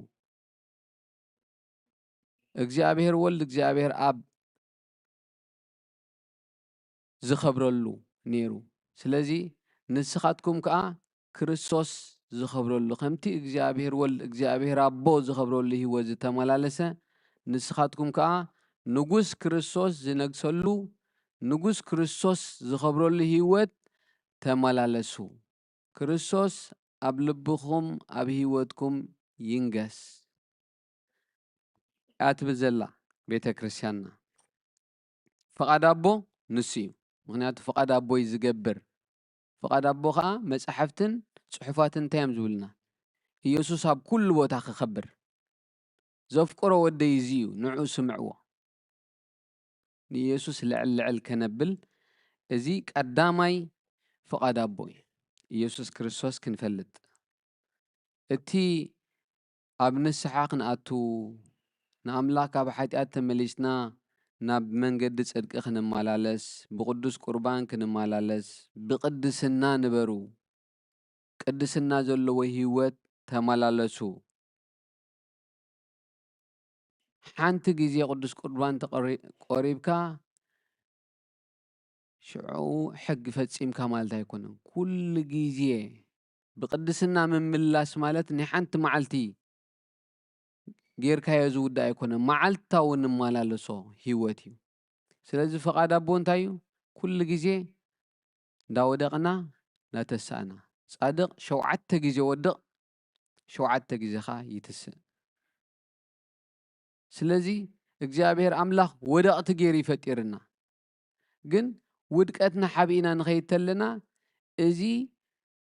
እግዚኣብሔር ወልድ እግዚኣብሔር ኣብ ዝኸብረሉ ነይሩ። ስለዚ ንስኻትኩም ከኣ ክርስቶስ ዝኸብረሉ፣ ከምቲ እግዚኣብሔር ወልድ እግዚኣብሔር ኣቦ ዝኸብረሉ ህይወት ዝተመላለሰ፣ ንስኻትኩም ከኣ ንጉስ ክርስቶስ ዝነግሰሉ፣ ንጉስ ክርስቶስ ዝኸብረሉ ህይወት ተመላለሱ። ክርስቶስ ኣብ ልብኹም ኣብ ህይወትኩም ይንገስ። እያ ትብል ዘላ ቤተ ክርስቲያንና። ፍቓድ ኣቦ ንሱ እዩ። ምኽንያቱ ፍቓድ ኣቦ እዩ ዝገብር። ፍቓድ ኣቦ ኸዓ መጻሕፍትን ጽሑፋትን እንታይ እዮም ዝብሉና? ኢየሱስ ኣብ ኩሉ ቦታ ክኸብር። ዘፍቅሮ ወደይ እዚ እዩ፣ ንዕኡ ስምዕዎ። ንኢየሱስ ልዕል ልዕል ከነብል፣ እዚ ቀዳማይ ፍቓድ ኣቦ እዩ። ኢየሱስ ክርስቶስ ክንፈልጥ። እቲ ኣብ ንስሓ ክንኣቱ፣ ንኣምላኽ ካብ ሓጢኣት ተመሊስና ናብ መንገዲ ጽድቂ ክንመላለስ፣ ብቅዱስ ቁርባን ክንመላለስ፣ ብቅድስና ንበሩ። ቅድስና ዘለዎ ህይወት ተመላለሱ። ሓንቲ ግዜ ቅዱስ ቁርባን ተቐሪ-፣ ቆሪብካ ሽዑ ሕጊ ፈጺምካ ማለት ኣይኮነን። ኩሉ ግዜ ብቅድስና ምምላስ ማለት ናይ ሓንቲ መዓልቲ ጌርካዮ ዝውዳእ ኣይኮነን። መዓልታዊ ንመላለሶ ህይወት እዩ። ስለዚ ፍቓድ ኣቦ እንታይ እዩ? ኩሉ ግዜ እንዳወደቕና እናተሳእና። ጻድቕ ሸውዓተ ግዜ ወድቕ፣ ሸውዓተ ግዜ ኸኣ ይትስእ። ስለዚ እግዚኣብሔር ኣምላኽ ወደቕቲ ገይሩ ይፈጢርና። ግን ውድቀትና ሓቢእና ንኸይድ ተለና፣ እዚ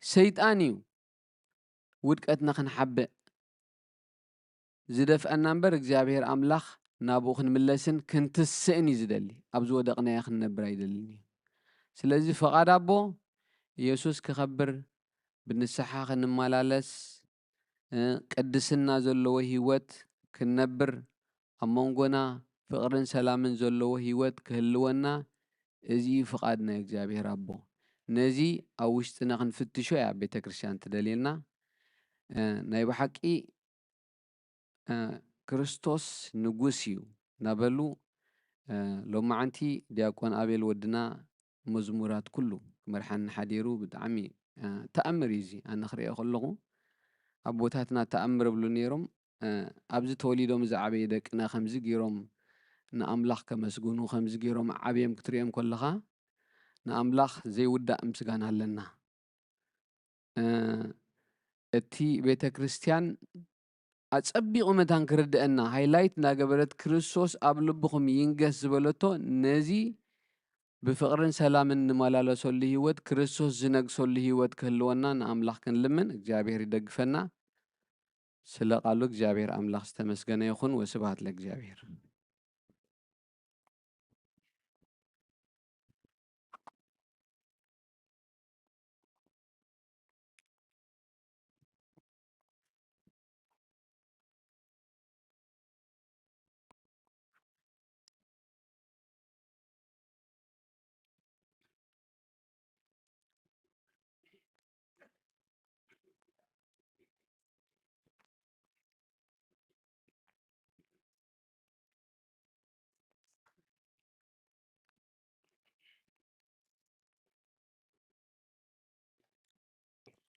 ሰይጣን እዩ ውድቀትና ክንሓብእ ዝደፍአና እምበር፣ እግዚኣብሔር ኣምላኽ ናብኡ ክንምለስን ክንትስእን እዩ ዝደሊ። ኣብ ዝወደቕናዮ ክንነብር ኣይደልን እዩ። ስለዚ ፍቓድ ኣቦ፣ ኢየሱስ ክኸብር፣ ብንስሓ ክንመላለስ፣ እ፣ ቅድስና ዘለዎ ህይወት ክንነብር፣ ኣብ መንጎና ፍቕርን ሰላምን ዘለዎ ህይወት ክህልወና፣ እዚ እዩ ፍቓድ ናይ እግዚኣብሔር ኣቦ። ነዚ ኣብ ውሽጥና ክንፍትሾ እያ ቤተ ክርስቲያን ትደልየና። እ፣ ናይ ብሓቂ፣ እ፣ ክርስቶስ ንጉስ እዩ እናበሉ፣ እ፣ ሎማዓንቲ ዲያቆን ኣቤል ወድና መዝሙራት ኩሉ ክመርሓኒ ሓዲሩ። ብጣዕሚ፣ እ፣ ተኣምር እዩ እዚ። ኣነ ክሪኦ ከለኹ ኣቦታትና ተኣምር ይብሉ ነይሮም። እ፣ ኣብዚ ተወሊዶም ዝዓበዩ ደቅና ከምዚ ገይሮም ንኣምላኽ ከመስግኑ፣ ከምዚ ገይሮም ዓብዮም ክትሪኦም ከለኻ ንኣምላኽ ዘይውዳእ ምስጋና ኣለና። እ፣ እቲ ቤተ ክርስቲያን ኣጸቢቑ መታን ክርድአና ሃይላይት እንዳገበረት፣ ክርስቶስ ኣብ ልብኹም ይንገስ ዝበለቶ፣ ነዚ ብፍቕርን ሰላምን ንመላለሰሉ ህይወት፣ ክርስቶስ ዝነግሰሉ ህይወት ክህልወና ንኣምላኽ ክንልምን፣ እግዚኣብሔር ይደግፈና። ስለ ቃሉ እግዚኣብሔር ኣምላኽ ዝተመስገነ ይኹን። ወስብሐት ለእግዚኣብሔር።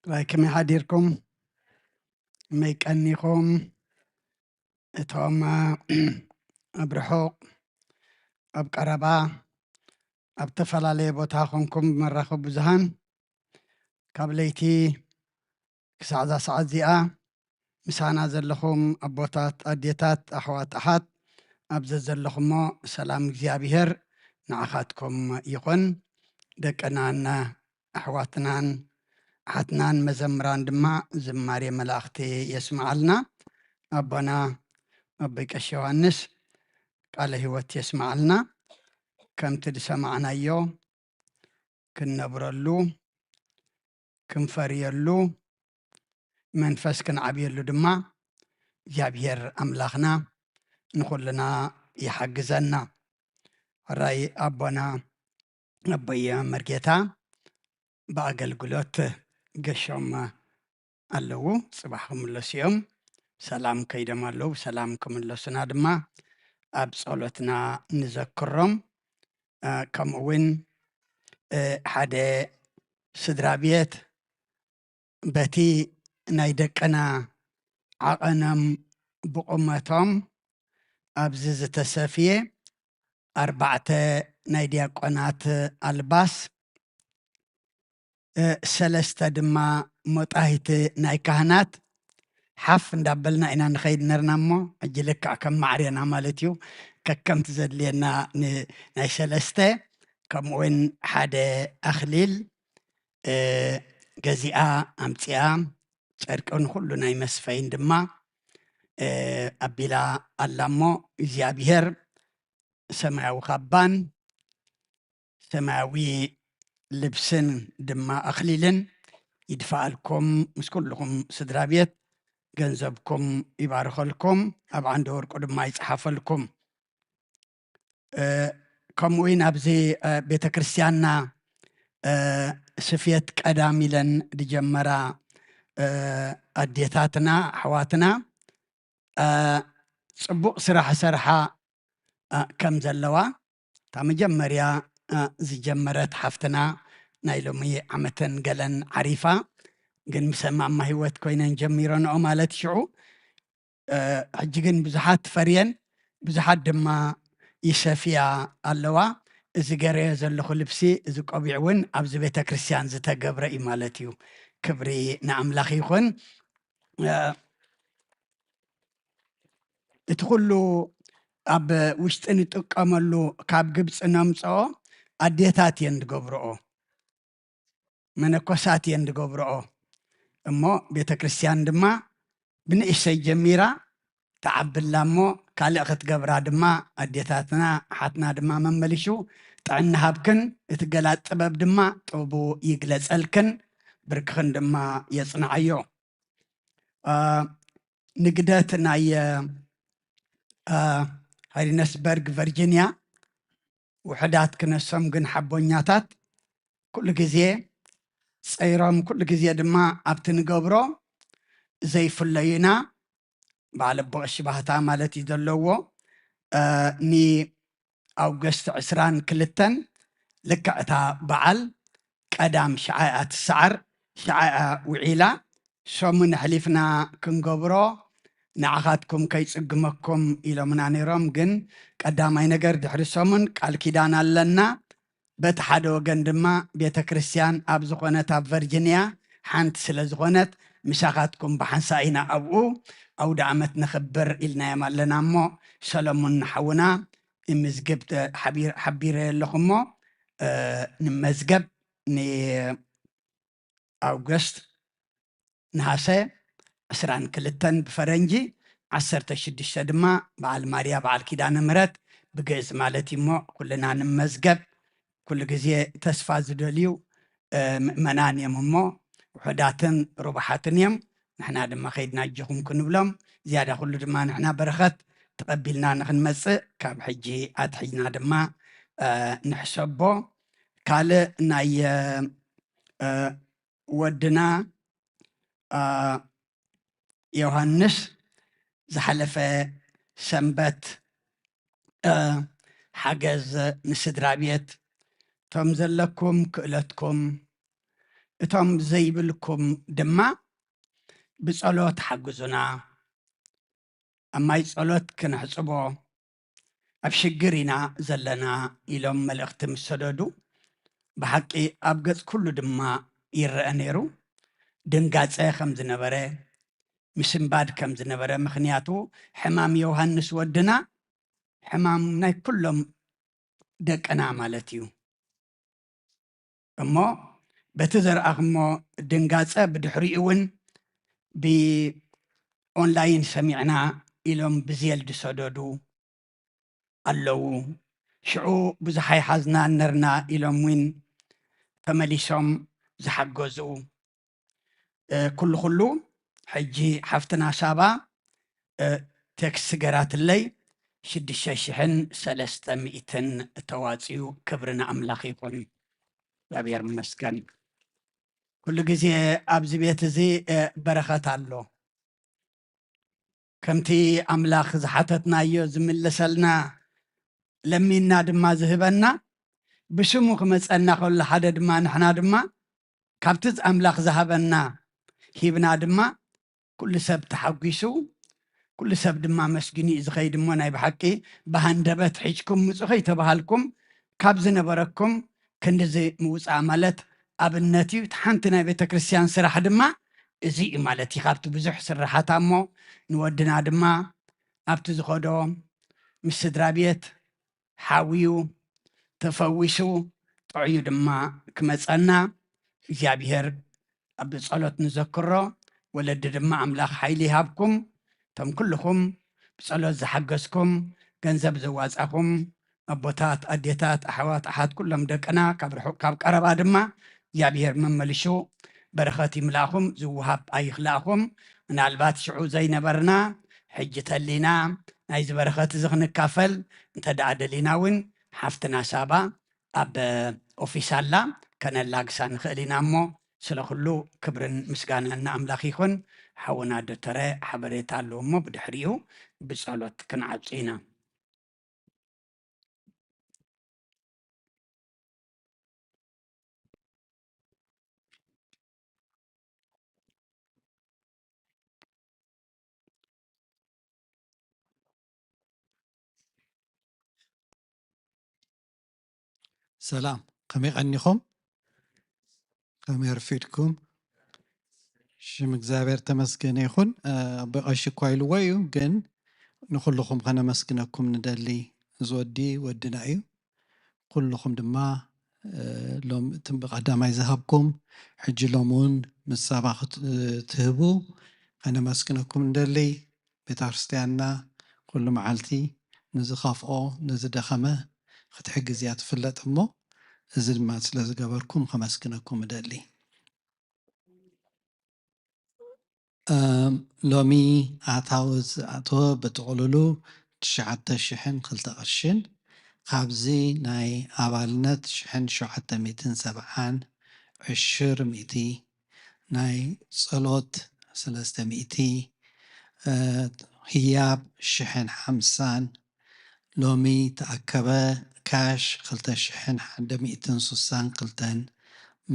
ዋይ፣ ከመይ ሓዲርኩም? ከመይ ቀኒኹም? እቶም ኣብ ርሑቕ፣ ኣብ ቀረባ፣ ኣብ ዝተፈላለየ ቦታ ኮንኩም ብመራኸቢ ብዙሃን ካብ ለይቲ ክሳዕ እዛ ሰዓት እዚኣ ምሳና ዘለኹም ኣቦታት፣ ኣዴታት፣ ኣሕዋት፣ ኣሓት፣ ኣብ ዘዘለኹሞ ሰላም እግዚኣብሔር ንዓኻትኩም ይኹን። ደቅናን ኣሕዋትናን ኣሓትናን መዘምራን ድማ ዝማሬ መላእኽቲ የስምዓልና። ኣቦና ኣቦይ ቀሺ ዮሃንስ ቃለ ህይወት የስምዓልና። ከምቲ ዝሰማዕናዮ ክንነብረሉ፣ ክንፈርየሉ፣ መንፈስ ክንዓብየሉ ድማ እግዚኣብሔር ኣምላኽና ንኹልና ይሓግዘና። ሕራይ ኣቦና ኣቦይ መርጌታ ብኣገልግሎት ገሾም ኣለዉ። ጽባሕ ክምለሱ እዮም። ሰላም ከይዶም ኣለዉ። ሰላም ክምለሱና ድማ ኣብ ጸሎትና ንዘክሮም። እ፣ ከምኡ እውን፣ እ፣ ሓደ ስድራ ቤት በቲ ናይ ደቅና ዓቐኖም ብቑመቶም ኣብዚ ዝተሰፍየ ኣርባዕተ ናይ ዲያቆናት ኣልባስ፣ እ፣ ሰለስተ ድማ ሞጣሂት ናይ ካህናት ሓፍ እንዳበልና ኢና ንኸይድ ነርና እሞ፣ ሕጂ ልክዕ ከም ማዕሬና ማለት እዩ። ከከምቲ ዘድልየና ን-፣ ናይ ሰለስተ፣ ከምኡውን ሓደ ኣኽሊል፣ እ፣ ገዚኣ ኣምጺኣ፣ ጨርቅን ኩሉ ናይ መስፈይን ድማ፣ እ፣ ኣቢላ ኣላ እሞ፣ እግዚኣብሔር ሰማያዊ ካባን ሰማያዊ ልብስን ድማ ኣኽሊልን ይድፍኣልኩም። ምስ ኩልኹም ስድራ ቤት ገንዘብኩም ይባርኸልኩም፣ ኣብ ዓንደ ወርቁ ድማ ይጽሓፈልኩም። እ፣ ከምኡ እውን ኣብዚ፣ እ፣ ቤተ ክርስቲያንና፣ እ፣ ስፍየት ቀዳም ኢለን ዝጀመራ፣ እ፣ ኣዴታትና፣ ኣሕዋትና፣ እ፣ ጽቡቕ ስራሕ ሰርሓ፣ እ፣ ከም ዘለዋ፣ እታ መጀመርያ፣ እ፣ ዝጀመረት ሓፍትና ናይ ሎሚ ዓመተን ገለን ዓሪፋ፣ ግን ምስ ማማ ህይወት ኮይነን ጀሚረንኦ ማለት ሽዑ፣ እ፣ ሕጂ ግን ብዙሓት ፈርየን፣ ብዙሓት ድማ ይሰፍያ ኣለዋ። እዚ ገረዮ ዘለኹ ልብሲ፣ እዚ ቆቢዕ እውን ኣብዚ ቤተ ክርስቲያን ዝተገብረ እዩ ማለት እዩ። ክብሪ ንኣምላኽ ይኹን። እ፣ እቲ ኩሉ ኣብ ውሽጢ ንጥቀመሉ ካብ ግብፂ ነምፅኦ ኣዴታት እየን ዝገብርኦ፣ መነኮሳት እየን ዝገብርኦ። እሞ ቤተ ክርስቲያን ድማ ብንእሽተይ ጀሚራ ትዓብላ እሞ ካልእ ክትገብራ ድማ ኣዴታትና ኣሓትና ድማ መመሊሹ ጥዕና ሃብክን፣ እቲ ገላጥ ጥበብ ድማ ጥበቡ ይግለጸልክን፣ ብርክኽን ድማ የጽንዓዮ። አ፣ ንግደት ናይ፣ አ፣ ሃይድነስበርግ ቨርጂንያ ውሑዳት ክነሶም ግን ሓቦኛታት ኩሉ ግዜ ጸይሮም፣ ኩሉ ግዜ ድማ ኣብቲ ንገብሮ ዘይፍለዩና፣ በዓል ኣቦ ቀሺ ባህታ ማለት እዩ ዘለዎ። እ፣ ንኣውገስት ዕስራን ክልተን ልክዕ እታ በዓል ቀዳም ሸዓኣ ትሰዓር፣ ሸዓኣ ውዒላ፣ ሰሙን ኣሕሊፍና ክንገብሮ ንዓኻትኩም ከይጽግመኩም ኢሎምና ነይሮም። ግን ቀዳማይ ነገር ድሕሪ ሰሙን ቃል ኪዳን ኣለና። በቲ ሓደ ወገን ድማ ቤተ ክርስቲያን ኣብ ዝኾነት ኣብ ቨርጂንያ ሓንቲ ስለ ዝኾነት ምሳኻትኩም ብሓንሳ ኢና ኣብኡ ኣውደ ኣመት ነኽብር ኢልናዮም ኣለና። እሞ ሰሎሞን ንሓውና እምዝግብ ተ-፣ ሓቢር-፣ ሓቢረ ኣለኹ እሞ፣ እ፣ ንመዝገብ ንኣውገስት ነሃሰ ዕስራን ክልተን ብፈረንጂ፣ ዓሰርተ ሽዱሽተ ድማ በዓል ማርያ በዓል ኪዳነ ምሕረት ብግእዝ ማለት እዩ እሞ ኩልና ንመዝገብ። ኩሉ ግዜ ተስፋ ዝደልዩ፣ እ፣ ምእመናን እዮም እሞ ውሑዳትን ርቡሓትን እዮም። ንሕና ድማ ከይድና ኣጆኹም ክንብሎም፣ ዝያዳ ኩሉ ድማ ንሕና በረኸት ተቐቢልና ንኽንመጽእ ካብ ሕጂ ኣትሒዝና ድማ፣ እ፣ ንሕሰቦ። ካልእ ናይ፣ እ፣ ወድና፣ እ፣ ዮሃንስ ዝሓለፈ ሰንበት፣ እ፣ ሓገዝ ንስድራ ቤት፣ እቶም ዘለኩም ክእለትኩም፣ እቶም ዘይብልኩም ድማ ብጸሎት ሓግዙና፣ ኣብ ማይ ጸሎት ክነሕጽቦ፣ ኣብ ሽግር ኢና ዘለና ኢሎም መልእኽቲ ምስ ሰደዱ፣ ብሓቂ ኣብ ገጽ ኩሉ ድማ ይረአ ነይሩ። ድንጋጸ ከም ዝነበረ፣ ምስንባድ ከም ዝነበረ፣ ምኽንያቱ ሕማም ዮሃንስ ወድና ሕማም ናይ ኩሎም ደቅና ማለት እዩ። እሞ በቲ ዘርኣኽሞ ድንጋጸ ብድሕሪኡ እውን ብኦንላይን ሰሚዕና ኢሎም ብዜል ዝሰደዱ ኣለዉ። ሽዑ ብዙሕ ኣይሓዝናን ነርና ኢሎም እውን ተመሊሶም ዝሓገዙ። እ፣ ኩሉ ኩሉ ሕጂ ሓፍትና ሳባ፣ እ፣ ቴክስት ገራትለይ ሽዱሽተ ሽሕን ሰለስተ ሚእትን ተዋፅዩ። ክብሪ ንኣምላኽ ይኹን። እግዚኣብሔር ይመስገን። ኩሉ ግዜ ኣብዚ ቤት እዚ፣ እ፣ በረኸት ኣሎ። ከምቲ ኣምላኽ ዝሓተትናዮ ዝምልሰልና፣ ለሚንና ድማ ዝህበና፣ ብስሙ ክመጸና ከሎ ሓደ ድማ ንሕና ድማ ካብቲ ኣምላኽ ዝሃበና ሂብና ድማ ኩሉ ሰብ ተሓጒሱ፣ ኩሉ ሰብ ድማ መስጊኑ እዩ ዝኸይድ። እሞ ናይ ብሓቂ ብሃንደበት ሒዝኩም ምጹ ከይተባሃልኩም ካብ ዝነበረኩም ክንድዚ ምውጻእ ማለት ኣብነት እዩ። እቲ ሓንቲ ናይ ቤተ ክርስቲያን ስራሕ ድማ እዚ እዩ ማለት እዩ። ካብቲ ብዙሕ ስራሓታ እሞ ንወድና ድማ ኣብቲ ዝኸዶ ምስ ስድራ ቤት ሓውዩ ተፈዊሱ ጥዑዩ ድማ ክመጸና እግዚኣብሔር ኣብ ጸሎት ንዘክሮ። ወለዲ ድማ ኣምላኽ ሓይሊ ይሃብኩም። እቶም ኩልኹም ብጸሎት ዝሓገዝኩም፣ ገንዘብ ዘዋጻኹም፣ ኣቦታት፣ ኣዴታት፣ ኣሕዋት፣ ኣሓት፣ ኩሎም ደቅና ካብ ርሑቕ ካብ ቀረባ ድማ እግዚኣብሔር መመልሹ በረኸት ይምላእኹም። ዝውሃብ ኣይኽላእኹም። ምናልባት ሽዑ ዘይነበርና ሕጂ ተሊና ናይዚ በረኸት እዚ ክንካፈል እንተ ደኣ ደሊና እውን ሓፍትና ሳባ ኣብ ኦፊስ ኣላ፣ ከነላግሳ ንኽእል ኢና። እሞ ስለ ኩሉ ክብርን ምስጋናን ንኣምላኽ ይኹን። ሓውና ዶተረ ሓበሬታ ኣለዎ እሞ ብድሕሪኡ ብጸሎት ክንዓጹ ኢና። ሰላም፣ ከመይ ቀኒኹም? ከመይ ኣርፊድኩም? ሽም እግዚኣብሔር ተመስገነ ይኹን። እ፣ ኣቦይ ቀሺ እኳ ኢልዎ እዩ፣ ግን ንኹልኹም ከነመስግነኩም ንደሊ። እዚ ወዲ ወድና እዩ። ኩልኹም ድማ፣ እ፣ ሎም-፣ እትም ብቐዳማይ ዝሃብኩም፣ ሕጂ ሎም እውን ምስ ሳባ ክት-፣ ትህቡ ከነመስግነኩም ንደሊ። ቤተ ክርስቲያንና ኩሉ መዓልቲ ንዝኸፍኦ፣ ንዝደኸመ ክትሕግዝ እያ ትፍለጥ እሞ፣ እዚ ድማ ስለ ዝገበርኩም ከመስግነኩም እደሊ። እም፣ ሎሚ ኣታዊ ዝኣተወ ብጥቕልሉ ትሽዓተ ሽሕን ክልተ ቅርሽን፣ ካብዚ ናይ ኣባልነት ሽሕን ሸውዓተ ሚእትን ሰብዓን፣ ዕሽር ሚእቲ፣ ናይ ጸሎት ሰለስተ ሚእቲ፣ እ፣ ህያብ ሽሕን ሓምሳን፣ ሎሚ ተኣከበ ካሽ ክልተ ሽሕን ሓደ ሚእትን ስሳን ክልተን፣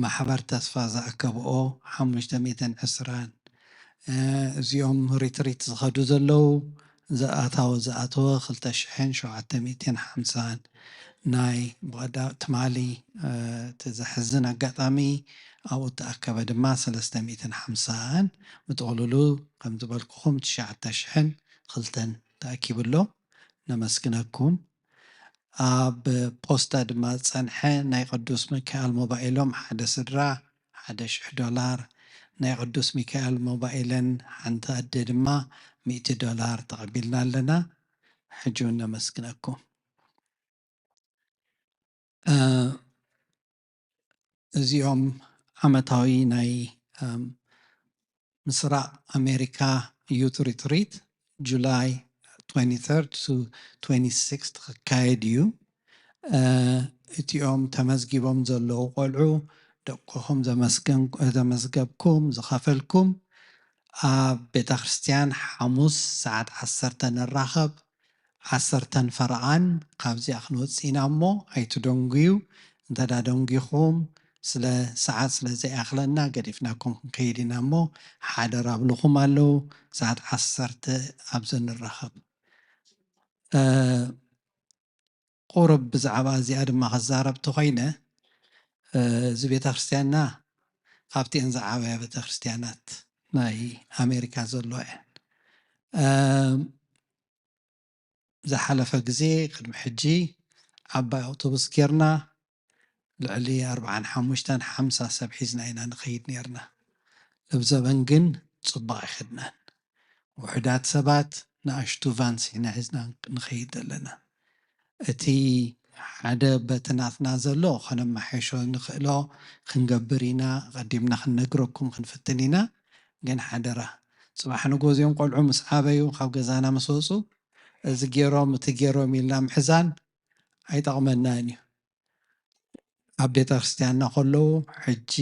ማሕበር ተስፋ ዝኣከብኦ ሓሙሽተ ሚእትን ዕስራን፣ እ፣ እዚኦም ሪትሪት ዝኸዱ ዘለዉ ዝኣታወ ዝኣተወ ክልተ ሽሕን ሸውዓተ ሚእትን ሓምሳን፣ ናይ ብቐዳ ትማሊ እቲ ዘሕዝን ኣጋጣሚ ኣብኡ እተኣከበ ድማ ሰለስተ ሚእትን ሓምሳን፣ ብጥቕልሉ ከም ዝበልኩኹም ትሽዓተ ሽሕን ክልተን ተኣኪቡ ኣሎ። ነመስግነኩም። ኣብ ፖስታ ድማ ዝጸንሐ ናይ ቅዱስ ሚካኤል ሞባይሎም ሓደ ስድራ ሓደ ሽሕ ዶላር፣ ናይ ቅዱስ ሚካኤል ሞባይለን ሓንቲ ኣደ ድማ ሚእቲ ዶላር ተቐቢልና ኣለና። ሕጂ እውን ነመስግነኩም። እዚኦም ዓመታዊ ናይ ምስራቕ ኣሜሪካ ዩት ሪትሪት ጁላይ ትወንቲ ተርድ ቱ ትወንቲ ሲክስ ክካየድ እዩ። እቲኦም ተመዝጊቦም ዘለዉ ቆልዑ ደቅኹም ዘመስገብኩም ዝኸፈልኩም ኣብ ቤተ ክርስቲያን ሓሙስ ሰዓት ዓሰርተ ንራኸብ። ዓሰርተን ፈረቓን ካብዚኣ ክንወፅእ ኢና እሞ ኣይትደንጉዩ። እንተዳ ደንጊኹም ስለ ሰዓት ስለ ዘይኣኽለና ገዲፍናኩም ክንከይድ ኢና እሞ ሓደራ ኣብልኹም ኣለዉ። ሰዓት ዓሰርተ ኣብዚ ንራኸብ። ቁርብ ብዛዕባ እዚኣ ድማ ክዛረብ ተኾይነ፣ እዚ ቤተ ክርስቲያንና ካብቲአን ዝዓበያ ቤተ ክርስቲያናት ናይ ኣሜሪካ ዘለዋ እየን። ዝሓለፈ ግዜ ቅድሚ ሕጂ ዓባይ ኣውቶቡስ ጌርና ልዕሊ ኣርብዓን ሓሙሽተን ሓምሳ ሰብ ሒዝና ኢና ንኸይድ ኔርና። ለብዘበን ግን ጽቡቕ ኣይኸድናን። ውሑዳት ሰባት ንኣሽቱ ቫንስ ኢና ሒዝና ንኸይድ ዘለና። እቲ ሓደ በቲ ናትና ዘሎ ከነመሓይሾ ንኽእሎ ክንገብር ኢና፣ ቀዲምና ክንነግረኩም ክንፍትን ኢና። ግን ሓደራ፣ ጽባሕ ንጎ እዚኦም ቆልዑ ምስ ዓበዩ ካብ ገዛና ምስ ወጹ፣ እዚ ገይሮም እቲ ገይሮም ኢልና ምሕዛን ኣይጠቕመናን እዩ። ኣብ ቤተ ክርስቲያንና ከለዉ ሕጂ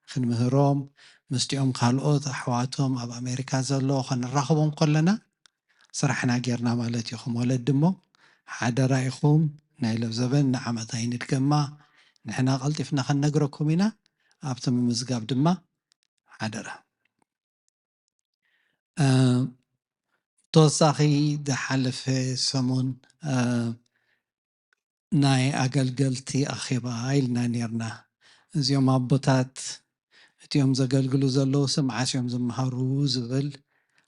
ክንምህሮም፣ ምስቲኦም ካልኦት ኣሕዋቶም ኣብ ኣሜሪካ ዘሎ ክንራኽቦም ከለና ስራሕና ጌርና ማለት እዩ። ከም ወለዲ እሞ ሓደራ ኢኹም ናይ ለብዘበን ንዓመት ኣይንድገማ። ንሕና ቀልጢፍና ክንነግረኩም ኢና። ኣብቲ ምምዝጋብ ድማ ሓደራ። ተወሳኺ ዝሓለፈ ሰሙን ናይ ኣገልገልቲ ኣኼባ ኢልና ኔርና። እዚኦም ኣቦታት እቲኦም ዘገልግሉ ዘለዉ ስም ዓስዮም ዝመሃሩ ዝብል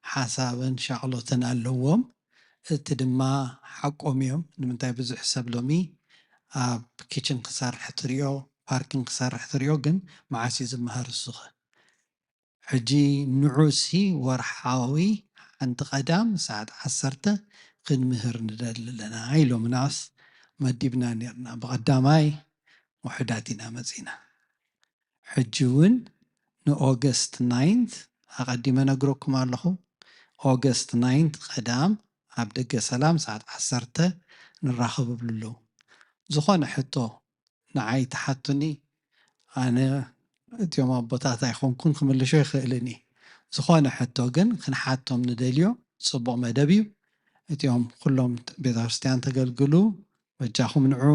ሓሳብን ሻቕሎትን ኣለዎም። እቲ ድማ ሓቆም እዮም። ንምንታይ ብዙሕ ሰብ ሎሚ ኣብ ኪችን ክሰርሕ ትሪኦ፣ ፓርኪንግ ክሰርሕ ትሪኦ፣ ግን መዓስ እዩ ዝመሃር እሱኸ? ሕጂ ንዑሲ ወርሓዊ ሓንቲ ቀዳም ሰዓት ዓሰርተ ክንምህር ንደሊ ኣለና ኢሎምናስ መዲብና ኔርና። ብቐዳማይ ውሑዳት ኢና መጺና። ሕጂ እውን ንኦገስት ናይንት ኣቐዲመ ነግረኩም ኣለኹ። ኦገስት ናይንት ቀዳም ኣብ ደገ ሰላም ሰዓት ዓሰርተ ንራኸብ እብሉ ኣለዉ። ዝኾነ ሕቶ ንዓይ ተሓቱኒ፣ ኣነ እቲኦም ኣቦታት ኣይኮንኩን ክምልሾ ይኽእልን እየ። ዝኾነ ሕቶ ግን ክንሓቶም ንደልዮ ጽቡቕ መደብ እዩ። እቲኦም ኩሎም ቤተክርስትያን ተገልግሉ፣ በጃኹም ንዑ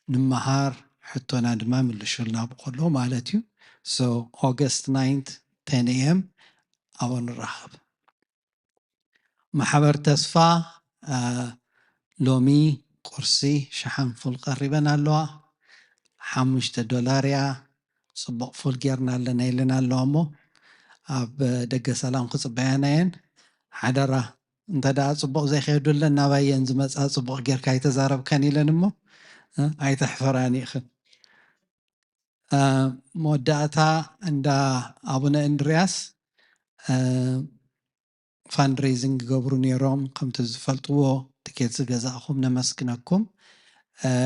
ንመሃር፣ ሕቶና ድማ ምልሹልና ብኸሎ ማለት እዩ። So ኦገስት ናይንት ቴን ኤ ኤም ኣብኡ ንራኸብ። ማሕበር ተስፋ ሎሚ ቁርሲ ሸሓን ፉል ቀሪበን ኣለዋ። ሓሙሽተ ዶላር እያ። ጽቡቕ ፉል ጌርና ኣለና ኢለን ኣለዋ እሞ ኣብ ደገ ሰላም ክጽበያና እየን። ሓደራ እንተ ደኣ ጽቡቕ ዘይከየዱለን ናባየን ዝመጻ ጽቡቕ ጌርካ ኣይተዛረብካን ኢለን እሞ ኣይተሕፈራን ኢኽን። መወዳእታ እንዳ ኣቡነ እንድርያስ ፋንድሬዚንግ ይገብሩ ነይሮም። ከምቲ ዝፈልጥዎ ትኬት ዝገዛእኹም ነመስግነኩም።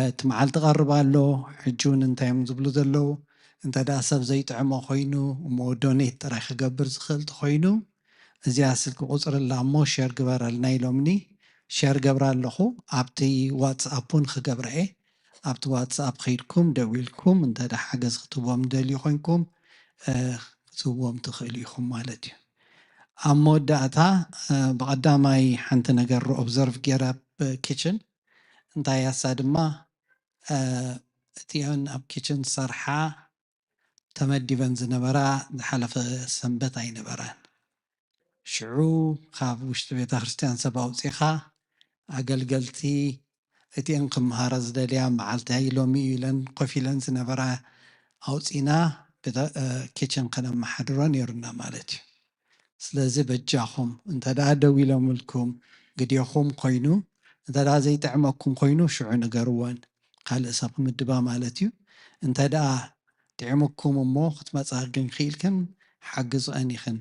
እቲ መዓልቲ ቀርብ ኣሎ። ሕጂ እውን እንታይ እዮም ዝብሉ ዘለዉ? እንተ ደኣ ሰብ ዘይጥዕሞ ኮይኑ እሞ ዶኔት ጥራይ ክገብር ዝኽእል ተኾይኑ እዚኣ ስልኪ ቁፅሪ ኣላ እሞ ሸር ግበረልና ኢሎምኒ። ሸር ገብራ ኣለኹ። ኣብቲ ዋትስኣፕ እውን ክገብራ እየ። ኣብቲ ዋትስኣፕ ከይድኩም ደዊልኩም እንተ ደኣ ሓገዝ ክትህቦም ደልዩ ኮይንኩም ክትህብዎም ትኽእሉ ኢኹም ማለት እዩ። ኣብ መወዳእታ ብቐዳማይ ሓንቲ ነገር ኦብዘርቭ ገይረ ኣብ ኪችን እንታይ ያሳ ድማ እቲኦን ኣብ ኪችን ዝሰርሓ ተመዲበን ዝነበራ ዝሓለፈ ሰንበት ኣይነበራን። ሽዑ ካብ ውሽጢ ቤተ ክርስቲያን ሰብ ኣውፂኻ ኣገልገልቲ እቲአን ክምሃራ ዝደልያ መዓልቲ ሎሚ እዩ ኢለን ኮፍ ኢለን ዝነበራ ኣውፂና ብተ-፣ እ፣ ኪችን ከነመሓድሮ ነይሩና ማለት እዩ። ስለዚ በጃኹም እንተ ደኣ ደው ኢሎምልኩም ግዴኹም ኮይኑ፣ እንተ ደኣ ዘይጥዕመኩም ኮይኑ ሽዑ ንገርወን፣ ካልእ ሰብ ክምድባ ማለት እዩ። እንተ ደኣ ጥዕምኩም እሞ ክትመጻ ግን ክኢልክን ሓግዝአን ኢኽን።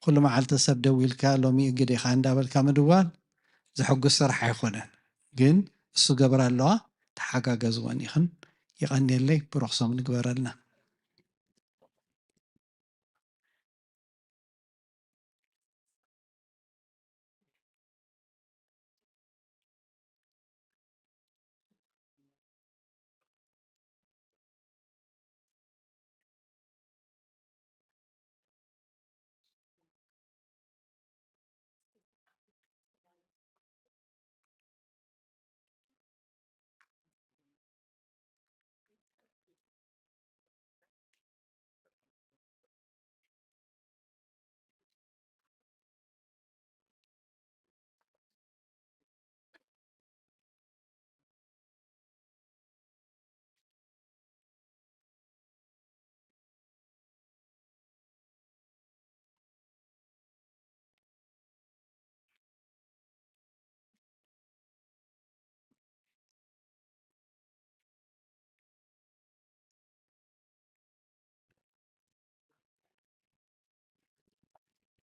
ኩሉ መዓልቲ ሰብ ደው ኢልካ ሎሚ ግዴኻ እንዳበልካ ምድዋል ዘሐጉስ ስራሕ ኣይኮነን። ግን እሱ ገብራ ኣለዋ፣ ተሓጋገዝወን ኢኽን። ይቐንየለይ፣ ብሩኽ ሶም ንግበረልና።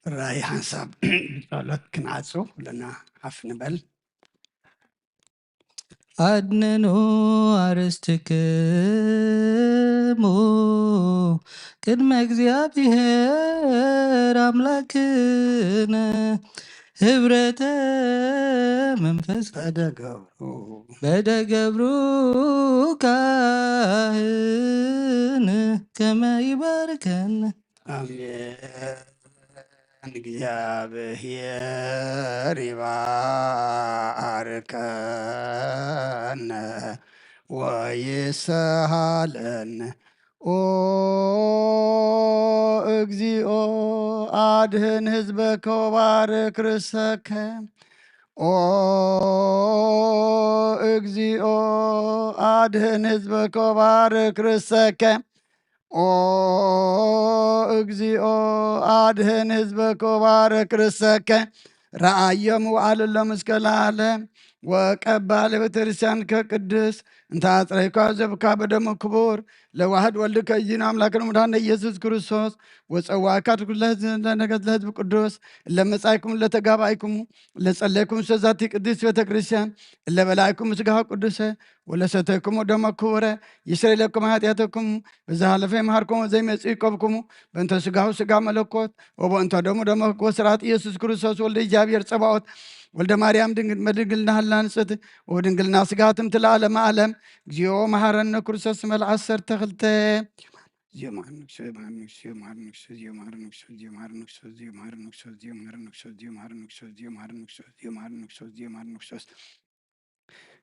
ራእይ ሓንሳብ ብጸሎት ክንዓጹ ኩልና ሓፍ ንበል። ኣድንኑ ኣርስትክሙ ቅድመ እግዚኣብሔር ኣምላክነ ህብረተ መንፈስ በደ ገብሩ በደ ገብሩ ካህን ከመ ይባርከን። ኣሜን። እግዚኣብሔር ይባርከነ ወይስሃለነ። ኦ እግዚኦ፣ አድህን ህዝበከ ወባርክ ርእሰከ። ኦ እግዚኦ፣ አድህን ህዝበከ ወባርክ ርእሰከ። ኦ እግዚኦ፣ አድህን ህዝበከ ወባርክ ርእሰከ። ረአዮም ወአልሎም እስከ ለዓለም። ወቀባ ለቤተክርስቲያንከ ቅድስት እንተ አጽረይኳ ዘብካ በደሙ ክቡር ለዋህድ ወልድከ ይእዜኑ አምላክነ ወመድኃኒነ ኢየሱስ ክርስቶስ ወጸዋዕካ ኩለ ህዝብ ለነገድ ለህዝብ ቅዱስ እለ መጻእኩም ለተጋባእኩም ለጸለይኩም ሰዛቲ ቅድስት ቤተክርስቲያን እለ በላዕኩም ስጋሁ ቅዱሰ ወለሰተይኩም ደሞ ክቡረ ይስረይ ለኩም ኃጢአተኩም በዝሃለፈ ይምሃርኩም ወዘይመጽእ ይቆብኩሙ በእንተ ስጋሁ ስጋ መለኮት ወበእንተ ደሙ ደሞ ወስራት ኢየሱስ ክርስቶስ ወልደ እግዚኣብሔር ጸባኦት ወልደ ማርያም ድንግል መድንግልና ህላንጽት ወድንግልና ስጋ ትምትል ዓለመ ዓለም። እግዚኦ መሐረነ ክርስቶስ መልዓ ዓሰርተ ክልተ።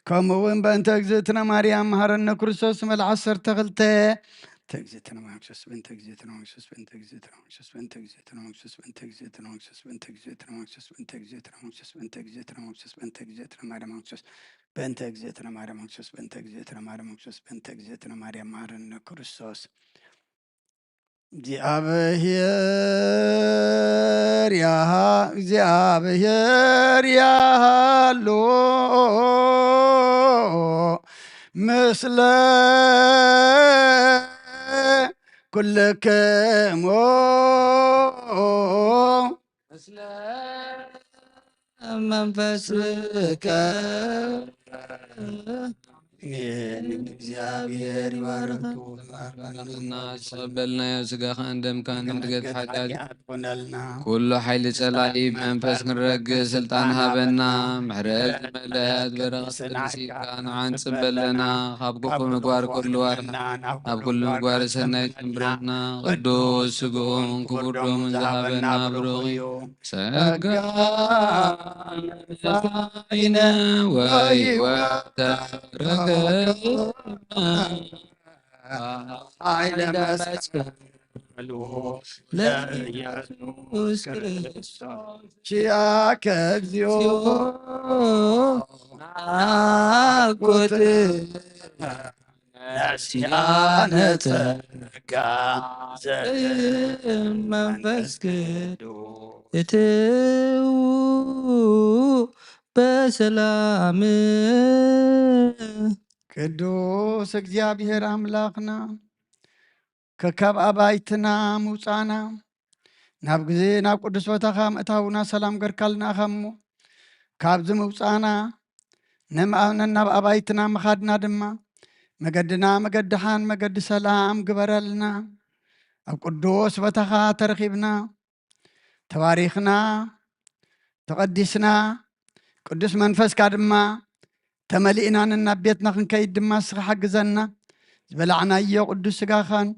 ከምኡ እውን በእንተ እግዝእትነ ማርያም መሐረነ ክርስቶስ መልዓ ዓሰርተ ክልተ። በእንተ እግዝእትነ ማርያም ክርስቶስ፣ በእንተ እግዝእትነ ማርያም ክርስቶስ፣ በእንተ እግዝእትነ ማርያም ክርስቶስ፣ በእንተ እግዝእትነ ማርያም ክርስቶስ፣ በእንተ እግዝእትነ ማርያም ክርስቶስ፣ በእንተ እግዝእትነ ማርያም ክርስቶስ፣ በእንተ እግዝእትነ ማርያም ክርስቶስ፣ በእንተ እግዝእትነ ማርያም ክርስቶስ፣ በእንተ እግዝእትነ ማርያም ክርስቶስ፣ በእንተ እግዝእትነ ማርያም ክርስቶስ፣ በእንተ እግዝእትነ ማርያም መሐረነ ክርስቶስ። እግዚኣብሔር ያሃ፣ እግዚኣብሔር ያሃሉ ምስለ ኩልክሙ። ምስለ መንፈስከ። አሜን። እግዚአብሔር ይባርክ። እና ተቀበልናዮ ስጋኻን ደምካን ንመድገት ኃጢአት ኃጢአት ሆነልና። ኩሉ ኃይሊ ጸላኢ ብመንፈስ ክንረግእ ስልጣን ሃበና። ምሕረት ዝመልአት በረኸት ቅድስካ ንዓን ጽበለና። ካብ ክፉ ምግባር ኩሉ ዋርና። ናብ ኩሉ ምግባር ሰናይ ትምብረና። ቅዱስ ስግኡን ክቡር ደሙን ዝሃበና ብሩኽ እዩ። ጸጋ መጻኢነ ወሕይወት ተረከብነ። ኃይለ መስቀሉ ለኢየሱስ ክርስቶስ ኪያከ እግዚኦ ናፍቆት ነሲኣነ ጸጋ ዘመንፈስ ቅዱስ እትው በሰላም። ቅዱስ እግዚኣብሔር ኣምላኽና፣ ከካብ ኣባይትና ምውፃእና፣ ናብ ግዜ ናብ ቅዱስ ቦታኻ ምእታውና ሰላም ገርካልና ኢኻ እሞ፣ ካብዚ ምውፃእና ነምኣብነን ናብ ኣባይትና ምኻድና ድማ፣ መገድና መገዲ ሓን መገዲ ሰላም ግበረልና። ኣብ ቅዱስ ቦታኻ ተረኺብና፣ ተባሪኽና፣ ተቐዲስና፣ ቅዱስ መንፈስካ ድማ ተመሊእና ነናብ ቤትና ክንከይድ ድማ ንስኻ ሓግዘና። ዝበላዕናዮ ቅዱስ ስጋኻን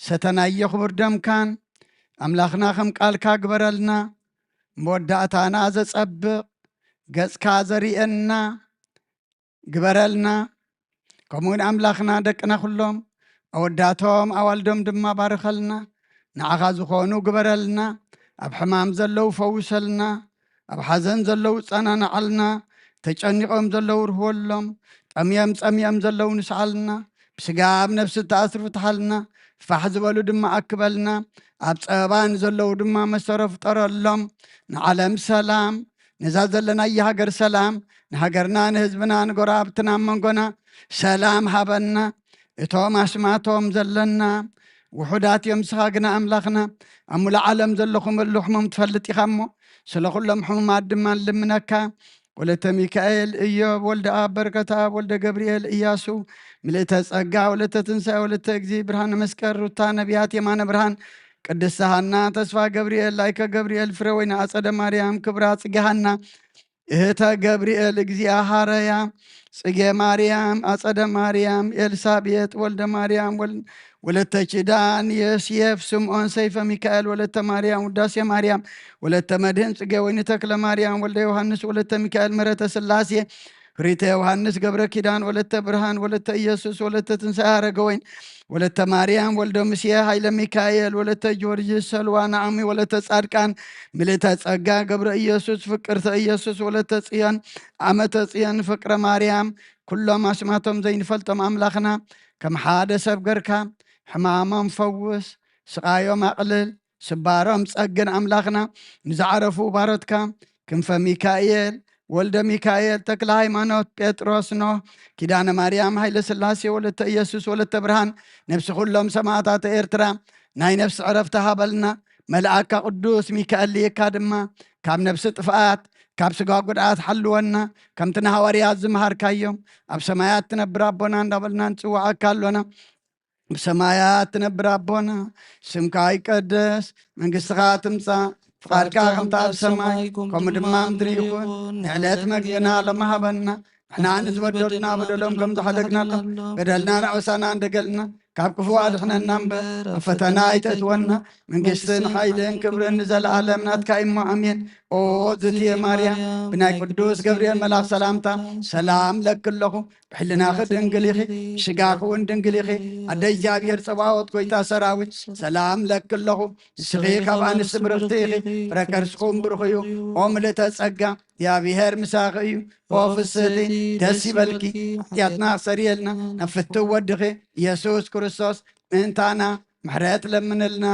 ሰተናዮ ክቡር ደምካን ኣምላኽና ከም ቃልካ ግበረልና። መወዳእታና ዘጸብቕ ገጽካ ዘርእየና ግበረልና። ከምኡውን ኣምላኽና ደቅና ኩሎም ኣወዳቶም ኣዋልዶም ድማ ባርኸልና። ንዓኻ ዝኾኑ ግበረልና። ኣብ ሕማም ዘለዉ ፈውሰልና። ኣብ ሓዘን ዘለዉ ጸናንዓልና። ተጨኒቖም ዘለዉ ርህወሎም። ጠምዮም ጸሚኦም ዘለዉ ንስዓልና። ብስጋ ኣብ ነፍሲ እተኣስሩ ፍትሓልና። ፋሕ ዝበሉ ድማ ኣክበልና። ኣብ ጸበባ ንዘለዉ ድማ መሰሮ ፍጠረሎም። ንዓለም ሰላም፣ ነዛ ዘለናያ ሃገር ሰላም፣ ንሃገርና ንህዝብና ንጎረባብትና ኣብ መንጎና ሰላም ሃበና። እቶም ኣስማቶም ዘለና ውሑዳት እዮም፣ ንስኻ ግና ኣምላኽና ኣብ ሙሉእ ዓለም ዘለኹም እሉ ሕሙም ትፈልጥ ኢኻ እሞ፣ ስለ ኩሎም ሕሙማት ድማ ንልምነካ። ወለተ ሚካኤል እዮብ፣ ወልደ ኣብ በረከተ ኣብ፣ ወልደ ገብርኤል እያሱ፣ ምልእተ ጸጋ፣ ወለተ ትንሳኤ፣ ወለተ እግዚ ብርሃነ መስቀል፣ ሩታ ነቢያት፣ የማነ ብርሃን፣ ቅድስተ ሃና፣ ተስፋ ገብርኤል፣ ላይከ ገብርኤል፣ ፍረ ወይኒ ኣጸደ ማርያም፣ ክብራ ጽጌ ሃና፣ እህተ ገብርኤል፣ እግዚኣ ሃረያ፣ ጽጌ ማርያም፣ ኣጸደ ማርያም፣ ኤልሳቤጥ፣ ወልደ ማርያም፣ ወል-፣ ወለተ ኪዳን፣ የስየፍ፣ ስምዖን፣ ሰይፈ ሚካኤል፣ ወለተ ማርያም፣ ውዳሴ ማርያም፣ ወለተ መድህን፣ ጽጌ ወይኒ፣ ተክለ ማርያም፣ ወልደ ዮሃንስ፣ ወለተ ሚካኤል፣ ምሕረተ ስላሴ፣ ፍሪተ ዮሃንስ፣ ገብረ ኪዳን፣ ወለተ ብርሃን፣ ወለተ ኢየሱስ፣ ወለተ ትንሳኤ፣ ሃረገ ወይን፣ ወለተ ማርያም፣ ወልደ ሙሴ፣ ሃይለ ሚካኤል፣ ወለተ ጊዮርጊስ፣ ሰልዋ፣ ናኦሚ፣ ወለተ ጻድቃን፣ ምልእተ ጸጋ፣ ገብረ ኢየሱስ፣ ፍቅርተ ኢየሱስ፣ ወለተ ጽዮን፣ ኣመተ ጽዮን፣ ፍቅረ ማርያም፣ ኩሎም ኣስማቶም ዘይንፈልጦም ኣምላኽና፣ ከም ሓደ ሰብ ገርካ ሕማሞም ፈውስ፣ ስቓዮም ኣቕልል፣ ስባሮም ጸግን ኣምላኽና። ንዝዓረፉ ባሮትካ ክንፈ ሚካኤል፣ ወልደ ሚካኤል፣ ተክለ ሃይማኖት፣ ጴጥሮስ፣ ኖህ፣ ኪዳነ ማርያም፣ ሃይለ ስላሴ፣ ወለተ ኢየሱስ፣ ወለተ ብርሃን፣ ነፍሲ ኩሎም ሰማዕታት ኤርትራ ናይ ነፍሲ ዕረፍቲ ሃበልና። መልኣካ ቅዱስ ሚካኤል ልኢካ ድማ ካብ ነፍሲ ጥፍኣት፣ ካብ ስጋ ጉድኣት ሓልወና። ከምቲ ንሃዋርያት ዝመሃርካዮም፣ ኣብ ሰማያት ትነብር ኣቦና እንዳበልና ንጽውዓካ ኣሎና። ብሰማያት ትነብር ኣቦና፣ ስምካ ይቀደስ፣ መንግስትኻ ትምጻእ፣ ፍቓድካ ከምቲ ኣብ ሰማይ ከምኡ ድማ ምድሪ ይኹን። ንዕለት መግብና ሎሚ ሃበና። ንሕና ንዝበደሉና በደሎም ከም ዝሓለግናሎም፣ በደልና ንዕውሳና እንደገልና፣ ካብ ክፉእ ኣድሕነና እምበር ኣብ ፈተና ኣይተእትወና። መንግስትን ሓይልን ክብርን ንዘለኣለም ናትካ እዩ እሞ፣ ኣሜን። ኦ ዝትየ ማርያም፣ ብናይ ቅዱስ ገብርኤል መልኣኽ ሰላምታ ሰላም ለኪ ኣለኹ። ብሕልናኺ ድንግል ኢኺ፣ ብስጋኺ እውን ድንግል ኢኺ። ኣደ እግዚኣብሔር ጸባኦት፣ ጎይታ ሰራዊት፣ ሰላም ለኪ ኣለኹ። ንስኺ ካብ ኣንስቲ ብርኽቲ ኢኺ፣ ፍረ ከርስኹም ብሩኽ እዩ። ኦ ምልእተ ጸጋ፣ እግዚኣብሔር ምሳኺ እዩ። ኦ ፍስህቲ፣ ደስ ይበልኪ። ሓጢኣትና ክሰርየልና ናብ ፍትው ወድኺ ኢየሱስ ክርስቶስ ምእንታና ምሕረት ለምንልና።